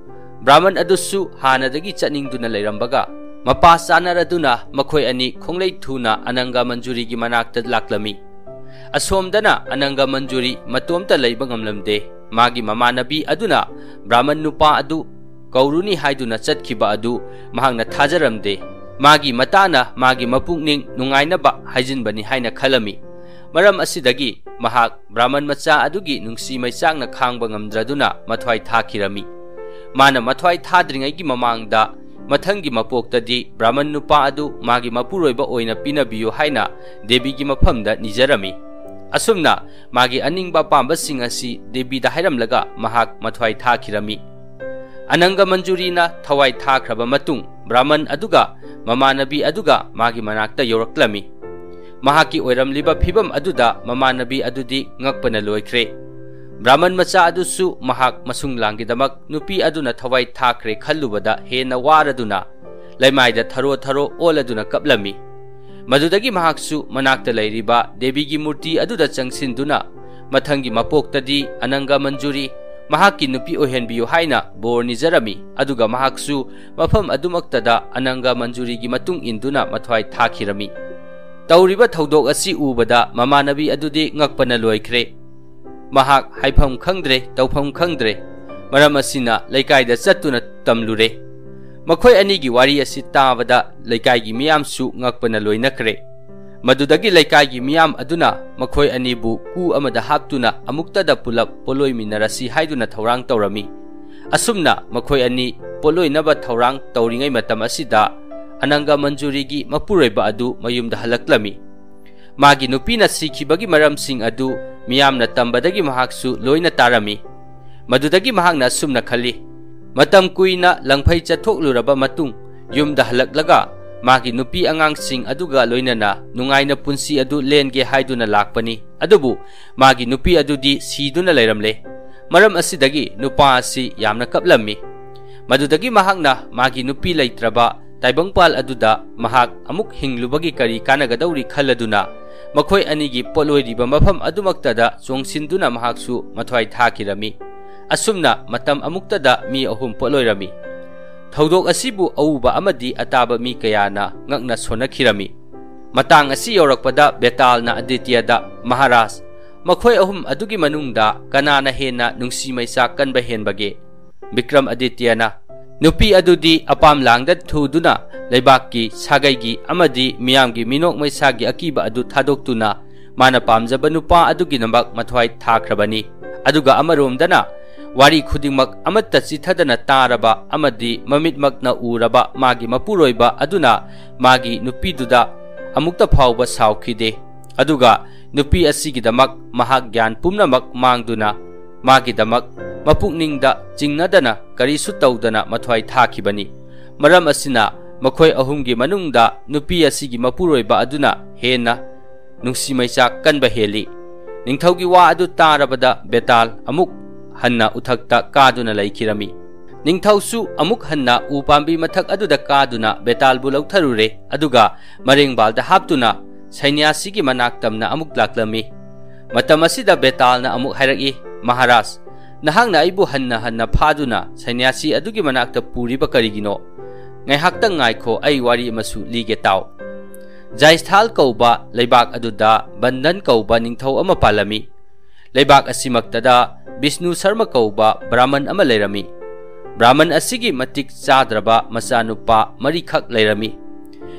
ꯕ꯭ꯔꯥꯍꯃꯟ ꯑꯗꯨꯁꯨ ꯍꯥꯟꯅꯗꯒꯤ ꯆꯠꯅꯤꯡꯗꯨꯅ ꯂꯩꯔꯝꯕꯒ ꯃꯄꯥ ꯆꯥꯅꯔꯗꯨꯅ ꯃꯈꯣꯏ ꯑꯅꯤ ꯈꯣꯡꯂꯩ ꯊꯨꯅ ꯑꯅꯪꯒ ꯃꯟꯖꯨꯔꯤꯒꯤ ꯃꯅꯥꯛꯇ ꯂꯥꯛꯂꯝꯃꯤ꯫ ꯑꯁꯣꯝꯗꯅ ꯑꯅꯪꯒ ꯃꯟꯖꯨꯔꯤ ꯃꯇꯣꯝꯇ ꯂꯩꯕ ꯉꯝꯂꯝꯗꯦ꯫ ꯃꯥꯒꯤ ꯃꯃꯥꯟꯅꯕꯤ ꯑꯗꯨꯅ ꯕ꯭ꯔꯥꯍꯃꯟ ꯅꯨꯄꯥ ꯑꯗꯨ ꯀꯧꯔꯨꯅꯤ ꯍꯥꯏꯗꯨꯅ ꯆꯠꯈꯤꯕ ꯑꯗꯨ ꯃꯍꯥꯛꯅ ꯊꯥꯖꯔꯝꯗꯦ꯫ ꯃꯥꯒꯤ ꯃꯇꯥꯅ ꯃꯥꯒꯤ ꯃꯄꯨꯛꯅꯤꯡ ꯅꯨꯡꯉꯥꯏꯅꯕ ꯍꯥꯏꯖꯤꯟꯕꯅꯤ ꯍꯥꯏꯅ ꯈꯜꯂꯝꯃꯤ꯫ ꯃꯔꯝ ꯑꯁꯤꯗꯒꯤ ꯃꯍꯥꯛ ꯕ꯭ꯔꯥꯍꯃꯟ ꯃꯆꯥ ꯑꯗꯨꯒꯤ ꯅꯨꯡꯁꯤ ꯃꯩꯆꯥꯛꯅ ꯈꯥꯡꯕ ꯉꯝꯗ꯭ꯔꯗꯨꯅ ꯃꯊ꯭ꯋꯥꯏ ꯊꯥꯈꯤꯔꯝꯃꯤ꯫ ꯃꯥꯅ ꯃꯊ꯭ꯋꯥꯏ ꯊꯥꯗ꯭ꯔꯤꯉꯩꯒꯤ ꯃꯃꯥꯡꯗ ꯃꯊꯪꯒꯤ ꯃꯄꯣꯛꯇꯗꯤ ꯕ꯭ꯔꯥꯍꯃꯟ ꯅꯨꯄꯥ ꯑꯗꯨ ꯃꯥꯒꯤ ꯃꯄꯨꯔꯣꯏꯕ ꯑꯣꯏꯅ ꯄꯤꯅꯕꯤꯌꯨ ꯍꯥꯏꯅ ꯗꯦꯕꯤꯒꯤ ꯃꯐꯝꯗ ꯅꯤꯖꯔꯝꯃꯤ꯫ ꯑꯁꯨꯝꯅ ꯃꯥꯒꯤ ꯑꯅꯤꯡꯕ ꯑꯄꯥꯝꯕꯁꯤꯡ ꯑꯁꯤ ꯗꯦꯕꯤꯗ ꯍꯥꯏꯔꯝꯂꯒ ꯃꯍꯥꯛ ꯃꯊ꯭ꯋꯥꯏ ꯊꯥꯈꯤꯔꯝꯃꯤ꯫ ꯑꯅꯪꯒ ꯃꯟꯖꯨꯔꯤꯅ ꯊꯋꯥꯏ ꯊꯥꯈ꯭ꯔꯕ ꯃꯇꯨꯡ ꯕ꯭ꯔꯥꯍꯃꯟ ꯑꯗꯨꯒ ꯃꯃꯥꯟꯅꯕꯤ ꯑꯗꯨꯒ ꯃꯥꯒꯤ ꯃꯅꯥꯛꯇ ꯌꯧꯔꯛꯂꯝꯃꯤ꯫ ꯃꯍꯥꯛꯀꯤ ꯑꯣꯏꯔꯝꯂꯤꯕ ꯐꯤꯕꯝ ꯑꯗꯨꯗ ꯃꯃꯥꯟꯅꯕꯤ ꯑꯗꯨꯗꯤ ꯉꯛꯄꯅ ꯂꯣꯏꯈ꯭ꯔꯦ꯫ ꯕ꯭ꯔꯥꯍꯃꯟ ꯃꯆꯥ ꯑꯗꯨꯁꯨ ꯃꯍꯥꯛ ꯃꯁꯨꯡ ꯂꯥꯡꯒꯤꯗꯃꯛ ꯅꯨꯄꯤ ꯑꯗꯨꯅ ꯊꯋꯥꯏ ꯊꯥꯈ꯭ꯔꯦ ꯈꯜꯂꯨꯕꯗ ꯍꯦꯟꯅ ꯋꯥꯔꯗꯨꯅ ꯂꯩꯃꯥꯏꯗ ꯊꯔꯣ ꯊꯔꯣ ꯑꯣꯜꯂꯗꯨꯅ ꯀꯞꯂꯝꯃꯤ꯫ ꯃꯗꯨꯗꯒꯤ ꯃꯍꯥꯛꯁꯨ ꯃꯅꯥꯛꯇ ꯂꯩꯔꯤꯕ ꯗꯦꯕꯤꯒꯤ ꯃꯨꯔꯇꯤ ꯑꯗꯨꯗ ꯆꯪꯁꯤꯟꯗꯨꯅ ꯃꯊꯪꯒꯤ ꯃꯄꯣꯛꯇꯗꯤ ꯑꯅꯪꯒ ꯃꯟꯖꯨꯔꯤ ꯃꯍꯥꯛꯀꯤ ꯅꯨꯄꯤ ꯑꯣꯏꯍꯟꯕꯤꯌꯨ ꯍꯥꯏꯅ ꯕꯣꯔ ꯅꯤꯖꯔꯝꯃꯤ꯫ ꯑꯗꯨꯒ ꯃꯍꯥꯛꯁꯨ ꯃꯐꯝ ꯑꯗꯨꯃꯛꯇꯗ ꯑꯅꯪꯒ ꯃꯟꯖꯨꯔꯤꯒꯤ ꯃꯇꯨꯡ ꯏꯟꯗꯨꯅ ꯃꯊ꯭ꯋꯥꯏ ꯊꯥꯈꯤꯔꯝꯃꯤ꯫ ꯇꯧꯔꯤꯕ ꯊꯧꯗꯣꯛ ꯑꯁꯤ ꯎꯕꯗ ꯃꯃꯥꯟꯅꯕꯤ ꯑꯗꯨꯗꯤ ꯉꯛꯄꯅ ꯂꯣꯏꯈ꯭ꯔꯦ꯫ ꯃꯍꯥꯛ ꯍꯥꯏꯐꯝ ꯈꯪꯗ꯭ꯔꯦ, ꯇꯧꯐꯝ ꯈꯪꯗ꯭ꯔꯦ꯫ ꯃꯔꯝ ꯑꯁꯤꯅ ꯂꯩꯀꯥꯏꯗ ꯆꯠꯇꯨꯅ ꯇꯝꯂꯨꯔꯦ꯫ ꯃꯈꯣꯏ ꯑꯅꯤꯒꯤ ꯋꯥꯔꯤ ꯑꯁꯤ ꯇꯥꯕꯗ ꯂꯩꯀꯥꯏꯒꯤ ꯃꯤꯌꯥꯝꯁꯨ ꯉꯛꯄꯅ ꯂꯣꯏꯅꯈ꯭ꯔꯦ꯫ ꯃꯗꯨꯗꯒꯤ ꯂꯩꯀꯥꯏꯒꯤ ꯃꯤꯌꯥꯝ ꯑꯗꯨꯅ ꯃꯈꯣꯏ ꯑꯅꯤꯕꯨ ꯀꯨ ꯑꯃꯗ ꯍꯥꯞꯇꯨꯅ ꯑꯃꯨꯛꯇꯗ ꯄꯨꯂꯞ ꯄꯣꯠꯂꯣꯏꯃꯤꯟꯅꯔꯁꯤ ꯍꯥꯏꯗꯨꯅ ꯊꯧꯔꯥꯡ ꯇꯧꯔꯝꯃꯤ꯫ ꯑꯁꯨꯝꯅ ꯃꯈꯣꯏ ꯑꯅꯤ ꯄꯣꯠꯂꯣꯏꯅꯕ ꯊꯧꯔꯥꯡ ꯇꯧꯔꯤꯉꯩ ꯃꯇꯝ ꯑꯁꯤꯗ ꯑꯅꯪꯒ ꯃꯟꯖꯨꯔꯤꯒꯤ ꯃꯄꯨꯔꯣꯏꯕ ꯑꯗꯨ ꯃꯌꯨꯝꯗ ꯍꯜꯂꯛꯂꯝꯃꯤ꯫ ꯃꯥꯒꯤ ꯅꯨꯄꯤꯅ ꯁꯤꯈꯤꯕꯒꯤ ꯃꯔꯝꯁꯤꯡ ꯑꯗꯨ ꯃꯤꯌꯥꯝꯅ ꯇꯝꯕꯗꯒꯤ ꯃꯍꯥꯛꯁꯨ ꯂꯣꯏꯅ ꯇꯥꯔꯝꯃꯤ꯫ ꯃꯗꯨꯗꯒꯤ ꯃꯍꯥꯛꯅ ꯑꯁꯨꯝꯅ ꯈꯜꯂꯤ, "ꯃꯇꯝ ꯀꯨꯏꯅ ꯂꯪꯐꯩ ꯆꯠꯊꯣꯛꯂꯨꯔꯕ ꯃꯇꯨꯡ ꯌꯨꯝꯗ ꯍꯜꯂꯛꯂꯒ ꯃꯥꯒꯤ ꯅꯨꯄꯤ ꯑꯉꯥꯡꯁꯤꯡ ꯑꯗꯨꯒ ꯂꯣꯏꯅꯅ ꯅꯨꯡꯉꯥꯏꯅ ꯄꯨꯟꯁꯤ ꯑꯗꯨ ꯂꯦꯟꯒꯦ ꯍꯥꯏꯗꯨꯅ ꯂꯥꯛꯄꯅꯤ꯫ ꯑꯗꯨꯕꯨ ꯃꯥꯒꯤ ꯅꯨꯄꯤ ꯑꯗꯨꯗꯤ ꯁꯤꯗꯨꯅ ꯂꯩꯔꯝꯂꯦ꯫ ꯃꯔꯝ ꯑꯁꯤꯗꯒꯤ ꯅꯨꯄꯥ ꯑꯁꯤ ꯌꯥꯝꯅ ꯀꯞꯂꯝꯃꯤ꯫ ꯃꯗꯨꯗꯒꯤ ꯃꯍꯥꯛꯅ ꯃꯥꯒꯤ ꯅꯨꯄꯤ ꯂꯩꯇ꯭ꯔꯕ ꯇꯥꯏꯕꯪꯄꯥꯜ ꯑꯗꯨꯗ ꯃꯍꯥꯛ ꯑꯃꯨꯛ ꯍꯤꯡꯂꯨꯕꯒꯤ ꯀꯔꯤ ꯀꯥꯟꯅꯒꯗꯧꯔꯤ ꯈꯜꯂꯗꯨꯅ ꯃꯈꯣꯏ ꯑꯅꯤꯒꯤ ꯄꯣꯠꯂꯣꯏꯔꯤꯕ ꯃꯐꯝ ꯑꯗꯨꯃꯛꯇꯗ ꯆꯣꯡꯁꯤꯟꯗꯨꯅ ꯃꯍꯥꯛꯁꯨ ꯃꯊ꯭ꯋꯥꯏ ꯊꯥꯈꯤꯔꯝꯃꯤ꯫ ꯑꯁꯨꯝꯅ ꯃꯇꯝ ꯑꯃꯨꯛꯇꯗ ꯃꯤ ꯑꯍꯨꯝ ꯄꯣꯠꯂꯣꯏꯔꯝꯃꯤ꯫ ꯊꯧꯗꯣꯛ ꯑꯁꯤꯕꯨ ꯑꯎꯕ ꯑꯃꯗꯤ ꯑꯇꯥꯕ ꯃꯤ ꯀꯌꯥꯅ ꯉꯛꯅ ꯁꯣꯟꯅꯈꯤꯔꯝꯃꯤ꯫ ꯃꯇꯥꯡ ꯑꯁꯤ ꯌꯧꯔꯛꯄꯗ ꯕꯦꯇꯥꯜꯅ ꯑꯗꯤꯇ꯭ꯌꯗ, "ꯃꯍꯥꯔꯥꯖ, ꯃꯈꯣꯏ ꯑꯍꯨꯝ ꯑꯗꯨꯒꯤ ꯃꯅꯨꯡꯗ ꯀꯅꯥꯅ ꯍꯦꯟꯅ ꯅꯨꯡꯁꯤ ꯃꯩꯆꯥꯛ ꯀꯟꯕ ꯍꯦꯟꯕꯒꯦ?" ꯕꯤꯀ꯭ꯔꯝ ꯑꯗꯤꯇ꯭ꯌꯅ, "ꯅꯨꯄꯤ ꯑꯗꯨꯗꯤ ꯑꯄꯥꯝ ꯂꯥꯡꯗ ꯊꯨꯗꯨꯅ ꯂꯩꯕꯥꯛꯀꯤ ꯁꯥꯒꯩꯒꯤ ꯑꯃꯗꯤ ꯃꯤꯌꯥꯝꯒꯤ ꯃꯤꯅꯣꯛ ꯃꯩꯁꯥꯒꯤ ꯑꯀꯤꯕ ꯑꯗꯨ ꯊꯥꯗꯣꯛꯇꯨꯅ ꯃꯥꯅ ꯄꯥꯝꯖꯕ ꯅꯨꯄꯥ ꯑꯗꯨꯒꯤꯗꯃꯛ ꯃꯊ꯭ꯋꯥꯏ ꯊꯥꯈ꯭ꯔꯕꯅꯤ꯫ ꯑꯗꯨꯒ ꯑꯃꯔꯣꯝꯗꯅ ꯋꯥꯔꯤ ꯈꯨꯗꯤꯡꯃꯛ ꯑꯃꯠꯇ ꯆꯤꯊꯗꯅ ꯇꯥꯔꯕ ꯑꯃꯗꯤ ꯃꯃꯤꯠꯃꯛꯅ ꯎꯔꯕ ꯃꯥꯒꯤ ꯃꯄꯨꯔꯣꯏꯕ ꯑꯗꯨꯅ ꯃꯥꯒꯤ ꯅꯨꯄꯤꯗꯨꯗ ꯑꯃꯨꯛꯇ ꯐꯥꯎꯕ ꯁꯥꯎꯈꯤꯗꯦ꯫ ꯑꯗꯨꯒ ꯅꯨꯄꯤ ꯑꯁꯤꯒꯤꯗꯃꯛ ꯃꯍꯥꯛ ꯒ꯭ꯌꯥꯟ ꯄꯨꯝꯅꯃꯛ ꯃꯥꯡꯗꯨꯅ ꯃꯥꯒꯤꯗꯃꯛ ꯃꯄꯨꯛꯅꯤꯡꯗ ꯆꯤꯡꯅꯗꯅ ꯀꯔꯤꯁꯨ ꯇꯧꯗꯅ ꯃꯊ꯭ꯋꯥꯏ ꯊꯥꯈꯤꯕꯅꯤ꯫ ꯃꯔꯝ ꯑꯁꯤꯅ ꯃꯈꯣꯏ ꯑꯍꯨꯝꯒꯤ ꯃꯅꯨꯡꯗ ꯅꯨꯄꯤ ꯑꯁꯤꯒꯤ ꯃꯄꯨꯔꯣꯏꯕ ꯑꯗꯨꯅ ꯍꯦꯟꯅ ꯅꯨꯡꯁꯤ ꯃꯩꯆꯥꯛ ꯀꯟꯕ ꯍꯦꯜꯂꯤ꯫" ꯅꯤꯡꯊꯧꯒꯤ ꯋꯥ ꯑꯗꯨ ꯇꯥꯔꯕꯗ ꯕꯦꯇꯥꯜ ꯑꯃꯨꯛ ꯍꯟꯅ ꯎꯊꯛꯇ ꯀꯥꯗꯨꯅ ꯂꯩꯈꯤꯔꯝꯃꯤ꯫ ꯅꯤꯡꯊꯧꯁꯨ ꯑꯃꯨꯛ ꯍꯟꯅ ꯎ ꯄꯥꯝꯕꯤ ꯃꯊꯛ ꯑꯗꯨꯗ ꯀꯥꯗꯨꯅ ꯕꯦꯇꯥꯜꯕꯨ ꯂꯧꯊꯔꯨꯔꯦ, ꯑꯗꯨꯒ ꯃꯔꯦꯡꯕꯥꯜꯗ ꯍꯥꯞꯇꯨꯅ ꯁꯩꯅ꯭ꯌꯥꯁꯤꯒꯤ ꯃꯅꯥꯛ ꯇꯝꯅ ꯑꯃꯨꯛ ꯂꯥꯛꯂꯝꯃꯤ꯫ ꯃꯇꯝ ꯑꯁꯤꯗ ꯕꯦꯇꯥꯜꯅ ꯑꯃꯨꯛ ꯍꯥꯏꯔꯛꯏ, "ꯃꯍꯥꯔꯥꯖ, ꯅꯍꯥꯛꯅ ꯑꯩꯕꯨ ꯍꯟꯅ ꯍꯟꯅ ꯐꯥꯗꯨꯅ ꯁꯩꯅ꯭ꯌꯥꯁꯤ ꯑꯗꯨꯒꯤ ꯃꯅꯥꯛꯇ ꯄꯨꯔꯤꯕ ꯀꯔꯤꯒꯤꯅꯣ? ꯉꯥꯏꯍꯥꯛꯇꯪ ꯉꯥꯏꯈꯣ, ꯑꯩ ꯋꯥꯔꯤ ꯑꯃꯁꯨ ꯂꯤꯒꯦ ꯇꯥꯎ꯫" ꯖꯥꯏꯁꯊꯥꯜ ꯀꯧꯕ ꯂꯩꯕꯥꯛ ꯑꯗꯨꯗ ꯕꯟꯗꯟ ꯀꯧꯕ ꯅꯤꯡꯊꯧ ꯑꯃ ꯄꯥꯜꯂꯝꯃꯤ꯫ ꯂꯩꯕꯥꯛ ꯑꯁꯤꯃꯛꯇꯗ ꯕꯤꯁꯅꯨ ꯁꯔꯃ ꯀꯧꯕ ꯕ꯭ꯔꯥꯍꯃꯟ ꯑꯃ ꯂꯩꯔꯝꯃꯤ꯫ ꯕ꯭ꯔꯥꯍꯃꯟ ꯑꯁꯤꯒꯤ ꯃꯇꯤꯛ ꯆꯥꯗ꯭ꯔꯕ ꯃꯆꯥꯅꯨꯄꯥ ꯃꯔꯤꯈꯛ ꯂꯩꯔꯝꯃꯤ꯫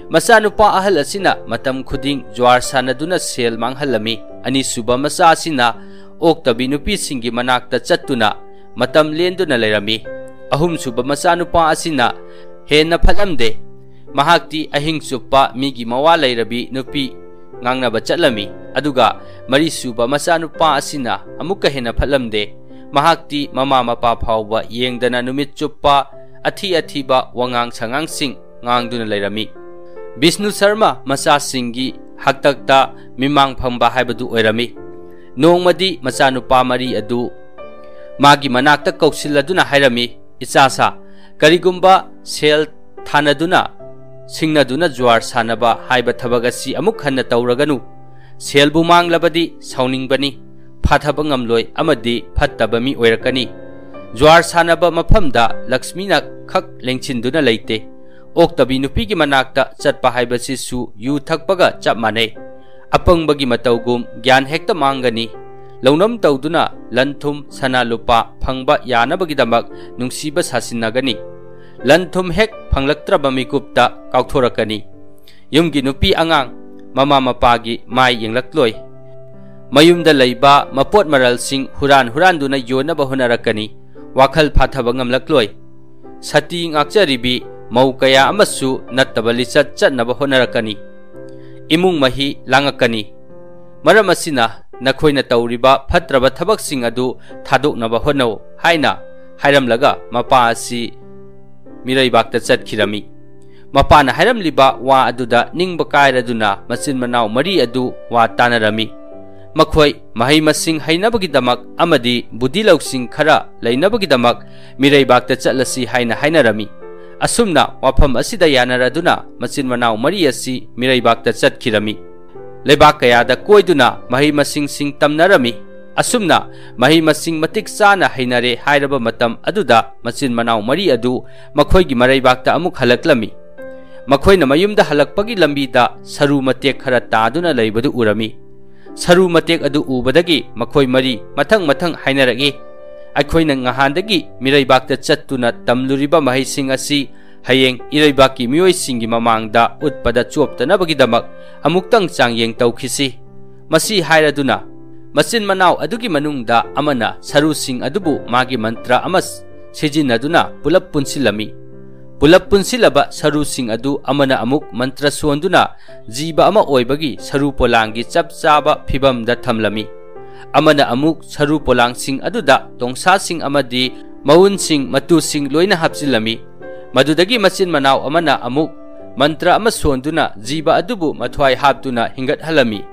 ꯃꯆꯥꯅꯨꯄꯥ ꯑꯍꯜ ꯑꯁꯤꯅ ꯃꯇꯝ ꯈꯨꯗꯤꯡ ꯖꯨꯋꯥꯔ ꯁꯥꯟꯅꯗꯨꯅ ꯁꯦꯜ ꯃꯥꯡꯍꯜꯂꯝꯃꯤ꯫ ꯑꯅꯤꯁꯨꯕ ꯃꯆꯥ ꯑꯁꯤꯅ ꯑꯣꯛꯇꯕꯤ ꯅꯨꯄꯤꯁꯤꯡꯒꯤ ꯃꯅꯥꯛꯇ ꯆꯠꯇꯨꯅ ꯃꯇꯝ ꯂꯦꯟꯗꯨꯅ ꯂꯩꯔꯝꯃꯤ꯫ ꯑꯍꯨꯝꯁꯨꯕ ꯃꯆꯥꯅꯨꯄꯥ ꯑꯁꯤꯅ ꯍꯦꯟꯅ ꯐꯠꯂꯝꯗꯦ꯫ ꯃꯍꯥꯛꯇꯤ ꯑꯍꯤꯡ ꯆꯨꯞꯄ ꯃꯤꯒꯤ ꯃꯋꯥ ꯂꯩꯔꯕꯤ ꯅꯨꯄꯤ ꯉꯥꯡꯅꯕ ꯆꯠꯂꯝꯃꯤ꯫ ꯑꯗꯨꯒ ꯃꯔꯤꯁꯨꯕ ꯃꯆꯥꯅꯨꯄꯥ ꯑꯁꯤꯅ ꯑꯃꯨꯛꯀ ꯍꯦꯟꯅ ꯐꯠꯂꯝꯗꯦ꯫ ꯃꯍꯥꯛꯇꯤ ꯃꯃꯥ ꯃꯄꯥ ꯐꯥꯎꯕ ꯌꯦꯡꯗꯅ ꯅꯨꯃꯤꯠ ꯆꯨꯞꯄ ꯑꯊꯤ ꯑꯊꯤꯕ ꯋꯥꯉꯥꯡ ꯁꯉꯥꯡꯁꯤꯡ ꯉꯥꯡꯗꯨꯅ ꯂꯩꯔꯝꯃꯤ꯫ ꯕꯤꯁꯅꯨ ꯁꯔꯃ ꯃꯆꯥꯁꯤꯡꯒꯤ ꯍꯥꯛꯇꯛꯇ ꯃꯤꯃꯥꯡ ꯐꯝꯕ ꯍꯥꯏꯕꯗꯨ ꯑꯣꯏꯔꯝꯃꯤ꯫ ꯅꯣꯡꯃꯗꯤ ꯃꯆꯥꯅꯨꯄꯥ ꯃꯔꯤ ꯑꯗꯨ ꯃꯥꯒꯤ ꯃꯅꯥꯛꯇ ꯀꯧꯁꯤꯜꯂꯗꯨꯅ ꯍꯥꯏꯔꯝꯃꯤ, "ꯏꯆꯥꯁꯥ, ꯀꯔꯤꯒꯨꯝꯕ ꯁꯦꯜ ꯊꯥꯅꯗꯨꯅ, ꯁꯤꯡꯅꯗꯨꯅ ꯖꯨꯋꯥꯔ ꯁꯥꯟꯅꯕ ꯍꯥꯏꯕ ꯊꯕꯛ ꯑꯁꯤ ꯑꯃꯨꯛ ꯍꯟꯅ ꯇꯧꯔꯒꯅꯨ꯫ ꯁꯦꯜꯕꯨ ꯃꯥꯡꯂꯕꯗꯤ ꯁꯥꯎꯅꯤꯡꯕꯅꯤ, ꯐꯥꯊꯕ ꯉꯝꯂꯣꯏ ꯑꯃꯗꯤ ꯐꯠꯇꯕ ꯃꯤ ꯑꯣꯏꯔꯛꯀꯅꯤ꯫ ꯖꯨꯋꯥꯔ ꯁꯥꯟꯅꯕ ꯃꯐꯝꯗ ꯂꯛꯁꯃꯤꯅ ꯈꯛ ꯂꯦꯡꯁꯤꯟꯗꯨꯅ ꯂꯩꯇꯦ꯫ ꯑꯣꯛꯇꯕꯤ ꯅꯨꯄꯤꯒꯤ ꯃꯅꯥꯛꯇ ꯆꯠꯄ ꯍꯥꯏꯕꯁꯤꯁꯨ ꯌꯨ ꯊꯛꯄꯒ ꯆꯞ ꯃꯥꯟꯅꯩ꯫ ꯑꯄꯪꯕꯒꯤ ꯃꯇꯧꯒꯨꯝ ꯒ꯭ꯌꯥꯟ ꯍꯦꯛꯇ ꯃꯥꯡꯒꯅꯤ꯫ ꯂꯧꯅꯝ ꯇꯧꯗꯨꯅ ꯂꯟ ꯊꯨꯝ, ꯁꯅꯥ ꯂꯨꯄꯥ ꯐꯪꯕ ꯌꯥꯅꯕꯒꯤꯗꯃꯛ ꯅꯨꯡꯁꯤꯕ ꯁꯥꯁꯤꯟꯅꯒꯅꯤ꯫ ꯂꯟ ꯊꯨꯝ ꯍꯦꯛ ꯐꯪꯂꯛꯇ꯭ꯔꯕ ꯃꯤꯀꯨꯞꯇ ꯀꯥꯎꯊꯣꯔꯛꯀꯅꯤ꯫ ꯌꯨꯝꯒꯤ ꯅꯨꯄꯤ ꯑꯉꯥꯡ, ꯃꯃꯥ ꯃꯄꯥꯒꯤ ꯃꯥꯏ ꯌꯦꯡꯂꯛꯂꯣꯏ꯫ ꯃꯌꯨꯝꯗ ꯂꯩꯕ ꯃꯄꯣꯠ ꯃꯔꯜꯁꯤꯡ ꯍꯨꯔꯥꯟ ꯍꯨꯔꯥꯟꯗꯨꯅ ꯌꯣꯟꯅꯕ ꯍꯣꯠꯅꯔꯛꯀꯅꯤ꯫ ꯋꯥꯈꯜ ꯐꯥꯊꯕ ꯉꯝꯂꯛꯂꯣꯏ꯫ ꯁꯇꯤ ꯉꯥꯛꯆꯔꯤꯕꯤ ꯃꯧ ꯀꯌꯥ ꯑꯃꯁꯨ ꯅꯠꯇꯕ ꯂꯤꯆꯠ ꯆꯠꯅꯕ ꯍꯣꯠꯅꯔꯛꯀꯅꯤ꯫ ꯏꯃꯨꯡ ꯃꯍꯤ ꯂꯥꯡꯉꯛꯀꯅꯤ꯫ ꯃꯔꯝ ꯑꯁꯤꯅ ꯅꯈꯣꯏꯅ ꯇꯧꯔꯤꯕ ꯐꯠꯇ꯭ꯔꯕ ꯊꯕꯛꯁꯤꯡ ꯑꯗꯨ ꯊꯥꯗꯣꯛꯅꯕ ꯍꯣꯠꯅꯧ ꯍꯥꯏꯅ ꯍꯥꯏꯔꯝꯂꯒ ꯃꯄꯥ ꯑꯁꯤ ꯃꯤꯔꯩꯕꯥꯛꯇ ꯆꯠꯈꯤꯔꯝꯃꯤ꯫ ꯃꯄꯥꯅ ꯍꯥꯏꯔꯝꯂꯤꯕ ꯋꯥ ꯑꯗꯨꯗ ꯅꯤꯡꯕ ꯀꯥꯏꯔꯗꯨꯅ ꯃꯆꯤꯟ ꯃꯅꯥꯎ ꯃꯔꯤ ꯑꯗꯨ ꯋꯥ ꯇꯥꯅꯔꯝꯃꯤ꯫ ꯃꯈꯣꯏ ꯃꯍꯩ ꯃꯁꯤꯡ ꯍꯩꯅꯕꯒꯤꯗꯃꯛ ꯑꯃꯗꯤ ꯕꯨꯙꯤ ꯂꯧꯁꯤꯡ ꯈꯔ ꯂꯩꯅꯕꯒꯤꯗꯃꯛ ꯃꯤꯔꯩꯕꯥꯛꯇ ꯆꯠꯂꯁꯤ ꯍꯥꯏꯅ ꯍꯥꯏꯅꯔꯝꯃꯤ꯫ ꯑꯁꯨꯝꯅ ꯋꯥꯐꯝ ꯑꯁꯤꯗ ꯌꯥꯅꯔꯗꯨꯅ ꯃꯆꯤꯟ ꯃꯅꯥꯎ ꯃꯔꯤ ꯑꯁꯤ ꯃꯤꯔꯩꯕꯥꯛꯇ ꯆꯠꯈꯤꯔꯝꯃꯤ꯫ ꯂꯩꯕꯥꯛ ꯀꯌꯥꯗ ꯀꯣꯏꯗꯨꯅ ꯃꯍꯩ ꯃꯁꯤꯡꯁꯤꯡ ꯇꯝꯅꯔꯝꯃꯤ꯫ ꯑꯁꯨꯝꯅ ꯃꯍꯩ ꯃꯁꯤꯡ ꯃꯇꯤꯛ ꯆꯥꯅ ꯍꯩꯅꯔꯦ ꯍꯥꯏꯔꯕ ꯃꯇꯝ ꯑꯗꯨꯗ ꯃꯆꯤꯟ ꯃꯅꯥꯎ ꯃꯔꯤ ꯑꯗꯨ ꯃꯈꯣꯏꯒꯤ ꯃꯔꯩꯕꯥꯛꯇ ꯑꯃꯨꯛ ꯍꯜꯂꯛꯂꯝꯃꯤ꯫ ꯃꯈꯣꯏꯅ ꯃꯌꯨꯝꯗ ꯍꯜꯂꯛꯄꯒꯤ ꯂꯝꯕꯤꯗ ꯁꯔꯨ ꯃꯇꯦꯛ ꯈꯔ ꯇꯥꯗꯨꯅ ꯂꯩꯕꯗꯨ ꯎꯔꯝꯃꯤ꯫ ꯁꯔꯨ ꯃꯇꯦꯛ ꯑꯗꯨ ꯎꯕꯗꯒꯤ ꯃꯈꯣꯏ ꯃꯔꯤ ꯃꯊꯪ ꯃꯊꯪ ꯍꯥꯏꯅꯔꯛꯏ, "ꯑꯩꯈꯣꯏꯅ ꯉꯍꯥꯟꯗꯒꯤ ꯃꯤꯔꯩꯕꯥꯛꯇ ꯆꯠꯇꯨꯅ ꯇꯝꯂꯨꯔꯤꯕ ꯃꯍꯩꯁꯤꯡ ꯑꯁꯤ ꯍꯌꯦꯡ ꯏꯔꯩꯕꯥꯛꯀꯤ ꯃꯤꯑꯣꯏꯁꯤꯡꯒꯤ ꯃꯃꯥꯡꯗ ꯎꯠꯄꯗ ꯆꯣꯞꯇꯅꯕꯒꯤꯗꯃꯛ ꯑꯃꯨꯛꯇꯪ ꯆꯥꯡꯌꯦꯡ ꯇꯧꯈꯤꯁꯤ꯫" ꯃꯁꯤ ꯍꯥꯏꯔꯗꯨꯅ ꯃꯆꯤꯟ ꯃꯅꯥꯎ ꯑꯗꯨꯒꯤ ꯃꯅꯨꯡꯗ ꯑꯃꯅ ꯁꯔꯨꯁꯤꯡ ꯑꯗꯨꯕꯨ ꯃꯥꯒꯤ ꯃꯟꯇ꯭ꯔ ꯑꯃ ꯁꯤꯖꯤꯟꯅꯗꯨꯅ ꯄꯨꯂꯞ ꯄꯨꯟꯁꯤꯜꯂꯝꯃꯤ꯫ ꯄꯨꯂꯞ ꯄꯨꯟꯁꯤꯜꯂꯕ ꯁꯔꯨꯁꯤꯡ ꯑꯗꯨ ꯑꯃꯅ ꯑꯃꯨꯛ ꯃꯟꯇ꯭ꯔ ꯁꯣꯟꯗꯨꯅ ꯖꯤꯕ ꯑꯃ ꯑꯣꯏꯕꯒꯤ ꯁꯔꯨ ꯄꯣꯂꯥꯡꯒꯤ ꯆꯞ ꯆꯥꯕ ꯐꯤꯕꯝꯗ ꯊꯝꯂꯝꯃꯤ꯫ ꯑꯃꯅ ꯑꯃꯨꯛ ꯁꯔꯨ ꯄꯣꯂꯥꯡꯁꯤꯡ ꯑꯗꯨꯗ ꯇꯣꯡꯁꯥꯁꯤꯡ ꯑꯃꯗꯤ ꯃꯎꯟꯁꯤꯡ, ꯃꯇꯨꯁꯤꯡ ꯂꯣꯏꯅ ꯍꯥꯞꯆꯤꯜꯂꯝꯃꯤ꯫ ꯃꯗꯨꯗꯒꯤ ꯃꯆꯤꯟ ꯃꯅꯥꯎ ꯑꯃꯅ ꯑꯃꯨꯛ ꯃꯟꯇ꯭ꯔ ꯑꯃ ꯁꯣꯟꯗꯨꯅ ꯖꯤꯕ ꯑꯗꯨꯕꯨ ꯃꯊ꯭ꯋꯥꯏ ꯍꯥꯞꯇꯨꯅ ꯍꯤꯡꯒꯠꯍꯜꯂꯝꯃꯤ꯫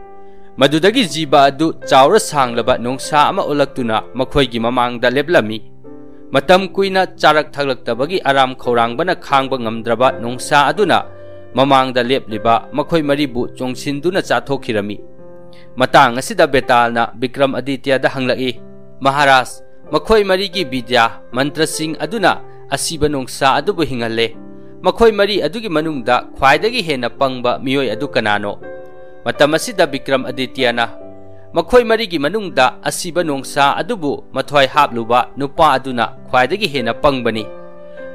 ꯃꯗꯨꯗꯒꯤ ꯖꯤꯕ ꯑꯗꯨ ꯆꯥꯎꯔ ꯁꯥꯡꯂꯕ ꯅꯣꯡꯁꯥ ꯑꯃ ꯑꯣꯜꯂꯛꯇꯨꯅ ꯃꯈꯣꯏꯒꯤ ꯃꯃꯥꯡꯗ ꯂꯦꯞꯂꯝꯃꯤ꯫ ꯃꯇꯝ ꯀꯨꯏꯅ ꯆꯥꯔꯛ ꯊꯛꯂꯛꯇꯕꯒꯤ ꯑꯔꯥꯝ ꯈꯧꯔꯥꯡꯕꯅ ꯈꯥꯡꯕ ꯉꯝꯗ꯭ꯔꯕ ꯅꯣꯡꯁꯥ ꯑꯗꯨꯅ ꯃꯃꯥꯡꯗ ꯂꯦꯞꯂꯤꯕ ꯃꯈꯣꯏ ꯃꯔꯤꯕꯨ ꯆꯣꯡꯁꯤꯟꯗꯨꯅ ꯆꯥꯊꯣꯛꯈꯤꯔꯝꯃꯤ꯫ ꯃꯇꯥꯡ ꯑꯁꯤꯗ ꯕꯦꯇꯥꯜꯅ ꯕꯤꯀ꯭ꯔꯝ ꯑꯗꯤꯇ꯭ꯌꯗ ꯍꯪꯂꯛꯏ, "ꯃꯍꯥꯔꯥꯖ, ꯃꯈꯣꯏ ꯃꯔꯤꯒꯤ ꯕꯤꯗ꯭ꯌꯥ ꯃꯟꯇ꯭ꯔꯁꯤꯡ ꯑꯗꯨꯅ ꯑꯁꯤꯕ ꯅꯣꯡꯁꯥ ꯑꯗꯨꯕꯨ ꯍꯤꯡꯍꯜꯂꯦ꯫ ꯃꯈꯣꯏ ꯃꯔꯤ ꯑꯗꯨꯒꯤ ꯃꯅꯨꯡꯗ ꯈ꯭ꯋꯥꯏꯗꯒꯤ ꯍꯦꯟꯅ ꯄꯪꯕ ꯃꯤꯑꯣꯏ ꯑꯗꯨ ꯀꯅꯥꯅꯣ? ꯃꯇꯝ ꯑꯁꯤꯗ ꯕꯤꯀ꯭ꯔꯝ ꯑꯗꯤꯇ꯭ꯌꯅ, ꯃꯈꯣꯏ ꯃꯔꯤꯒꯤ ꯃꯅꯨꯡꯗ ꯑꯁꯤꯕ ꯅꯣꯡꯁꯥ ꯑꯗꯨꯕꯨ ꯃꯊ꯭ꯋꯥꯏ ꯍꯥꯞꯂꯨꯕ ꯅꯨꯄꯥ ꯑꯗꯨꯅ ꯈ꯭ꯋꯥꯏꯗꯒꯤ ꯍꯦꯟꯅ ꯄꯪꯕꯅꯤ꯫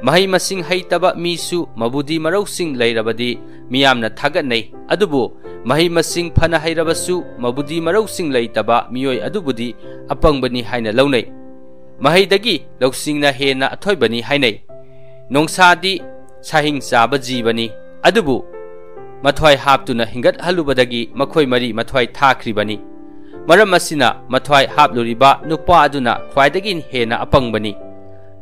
ꯃꯍꯩ ꯃꯁꯤꯡ ꯍꯩꯇꯕ ꯃꯤꯁꯨ ꯃꯕꯨꯗꯤ ꯃꯔꯧꯁꯤꯡ ꯂꯩꯔꯕꯗꯤ ꯃꯤꯌꯥꯝꯅ ꯊꯥꯒꯠꯅꯩ, ꯑꯗꯨꯕꯨ ꯃꯍꯩ ꯃꯁꯤꯡ ꯐꯅ ꯍꯩꯔꯕꯁꯨ ꯃꯕꯨꯗꯤ ꯃꯔꯧꯁꯤꯡ ꯂꯩꯇꯕ ꯃꯤꯑꯣꯏ ꯑꯗꯨꯕꯨꯗꯤ ꯑꯄꯪꯕꯅꯤ ꯍꯥꯏꯅ ꯂꯧꯅꯩ꯫ ꯃꯍꯩꯗꯒꯤ ꯂꯧꯁꯤꯡꯅ ꯍꯦꯟꯅ ꯑꯊꯣꯏꯕꯅꯤ ꯍꯥꯏꯅꯩ꯫ ꯅꯣꯡꯁꯥꯗꯤ ꯁꯥꯍꯤꯡ ꯆꯥꯕ ꯖꯤꯕꯅꯤ, ꯑꯗꯨꯕꯨ ꯃꯊ꯭ꯋꯥꯏ ꯍꯥꯞꯇꯨꯅ ꯍꯤꯡꯒꯠꯍꯜꯂꯨꯕꯗꯒꯤ ꯃꯈꯣꯏ ꯃꯔꯤ ꯃꯊ꯭ꯋꯥꯏ ꯊꯥꯈ꯭ꯔꯤꯕꯅꯤ꯫ ꯃꯔꯝ ꯑꯁꯤꯅ ꯃꯊ꯭ꯋꯥꯏ ꯍꯥꯞꯂꯨꯔꯤꯕ ꯅꯨꯄꯥ ꯑꯗꯨꯅ ꯈ꯭ꯋꯥꯏꯗꯒꯤ ꯍꯦꯟꯅ ꯑꯄꯪꯕꯅꯤ꯫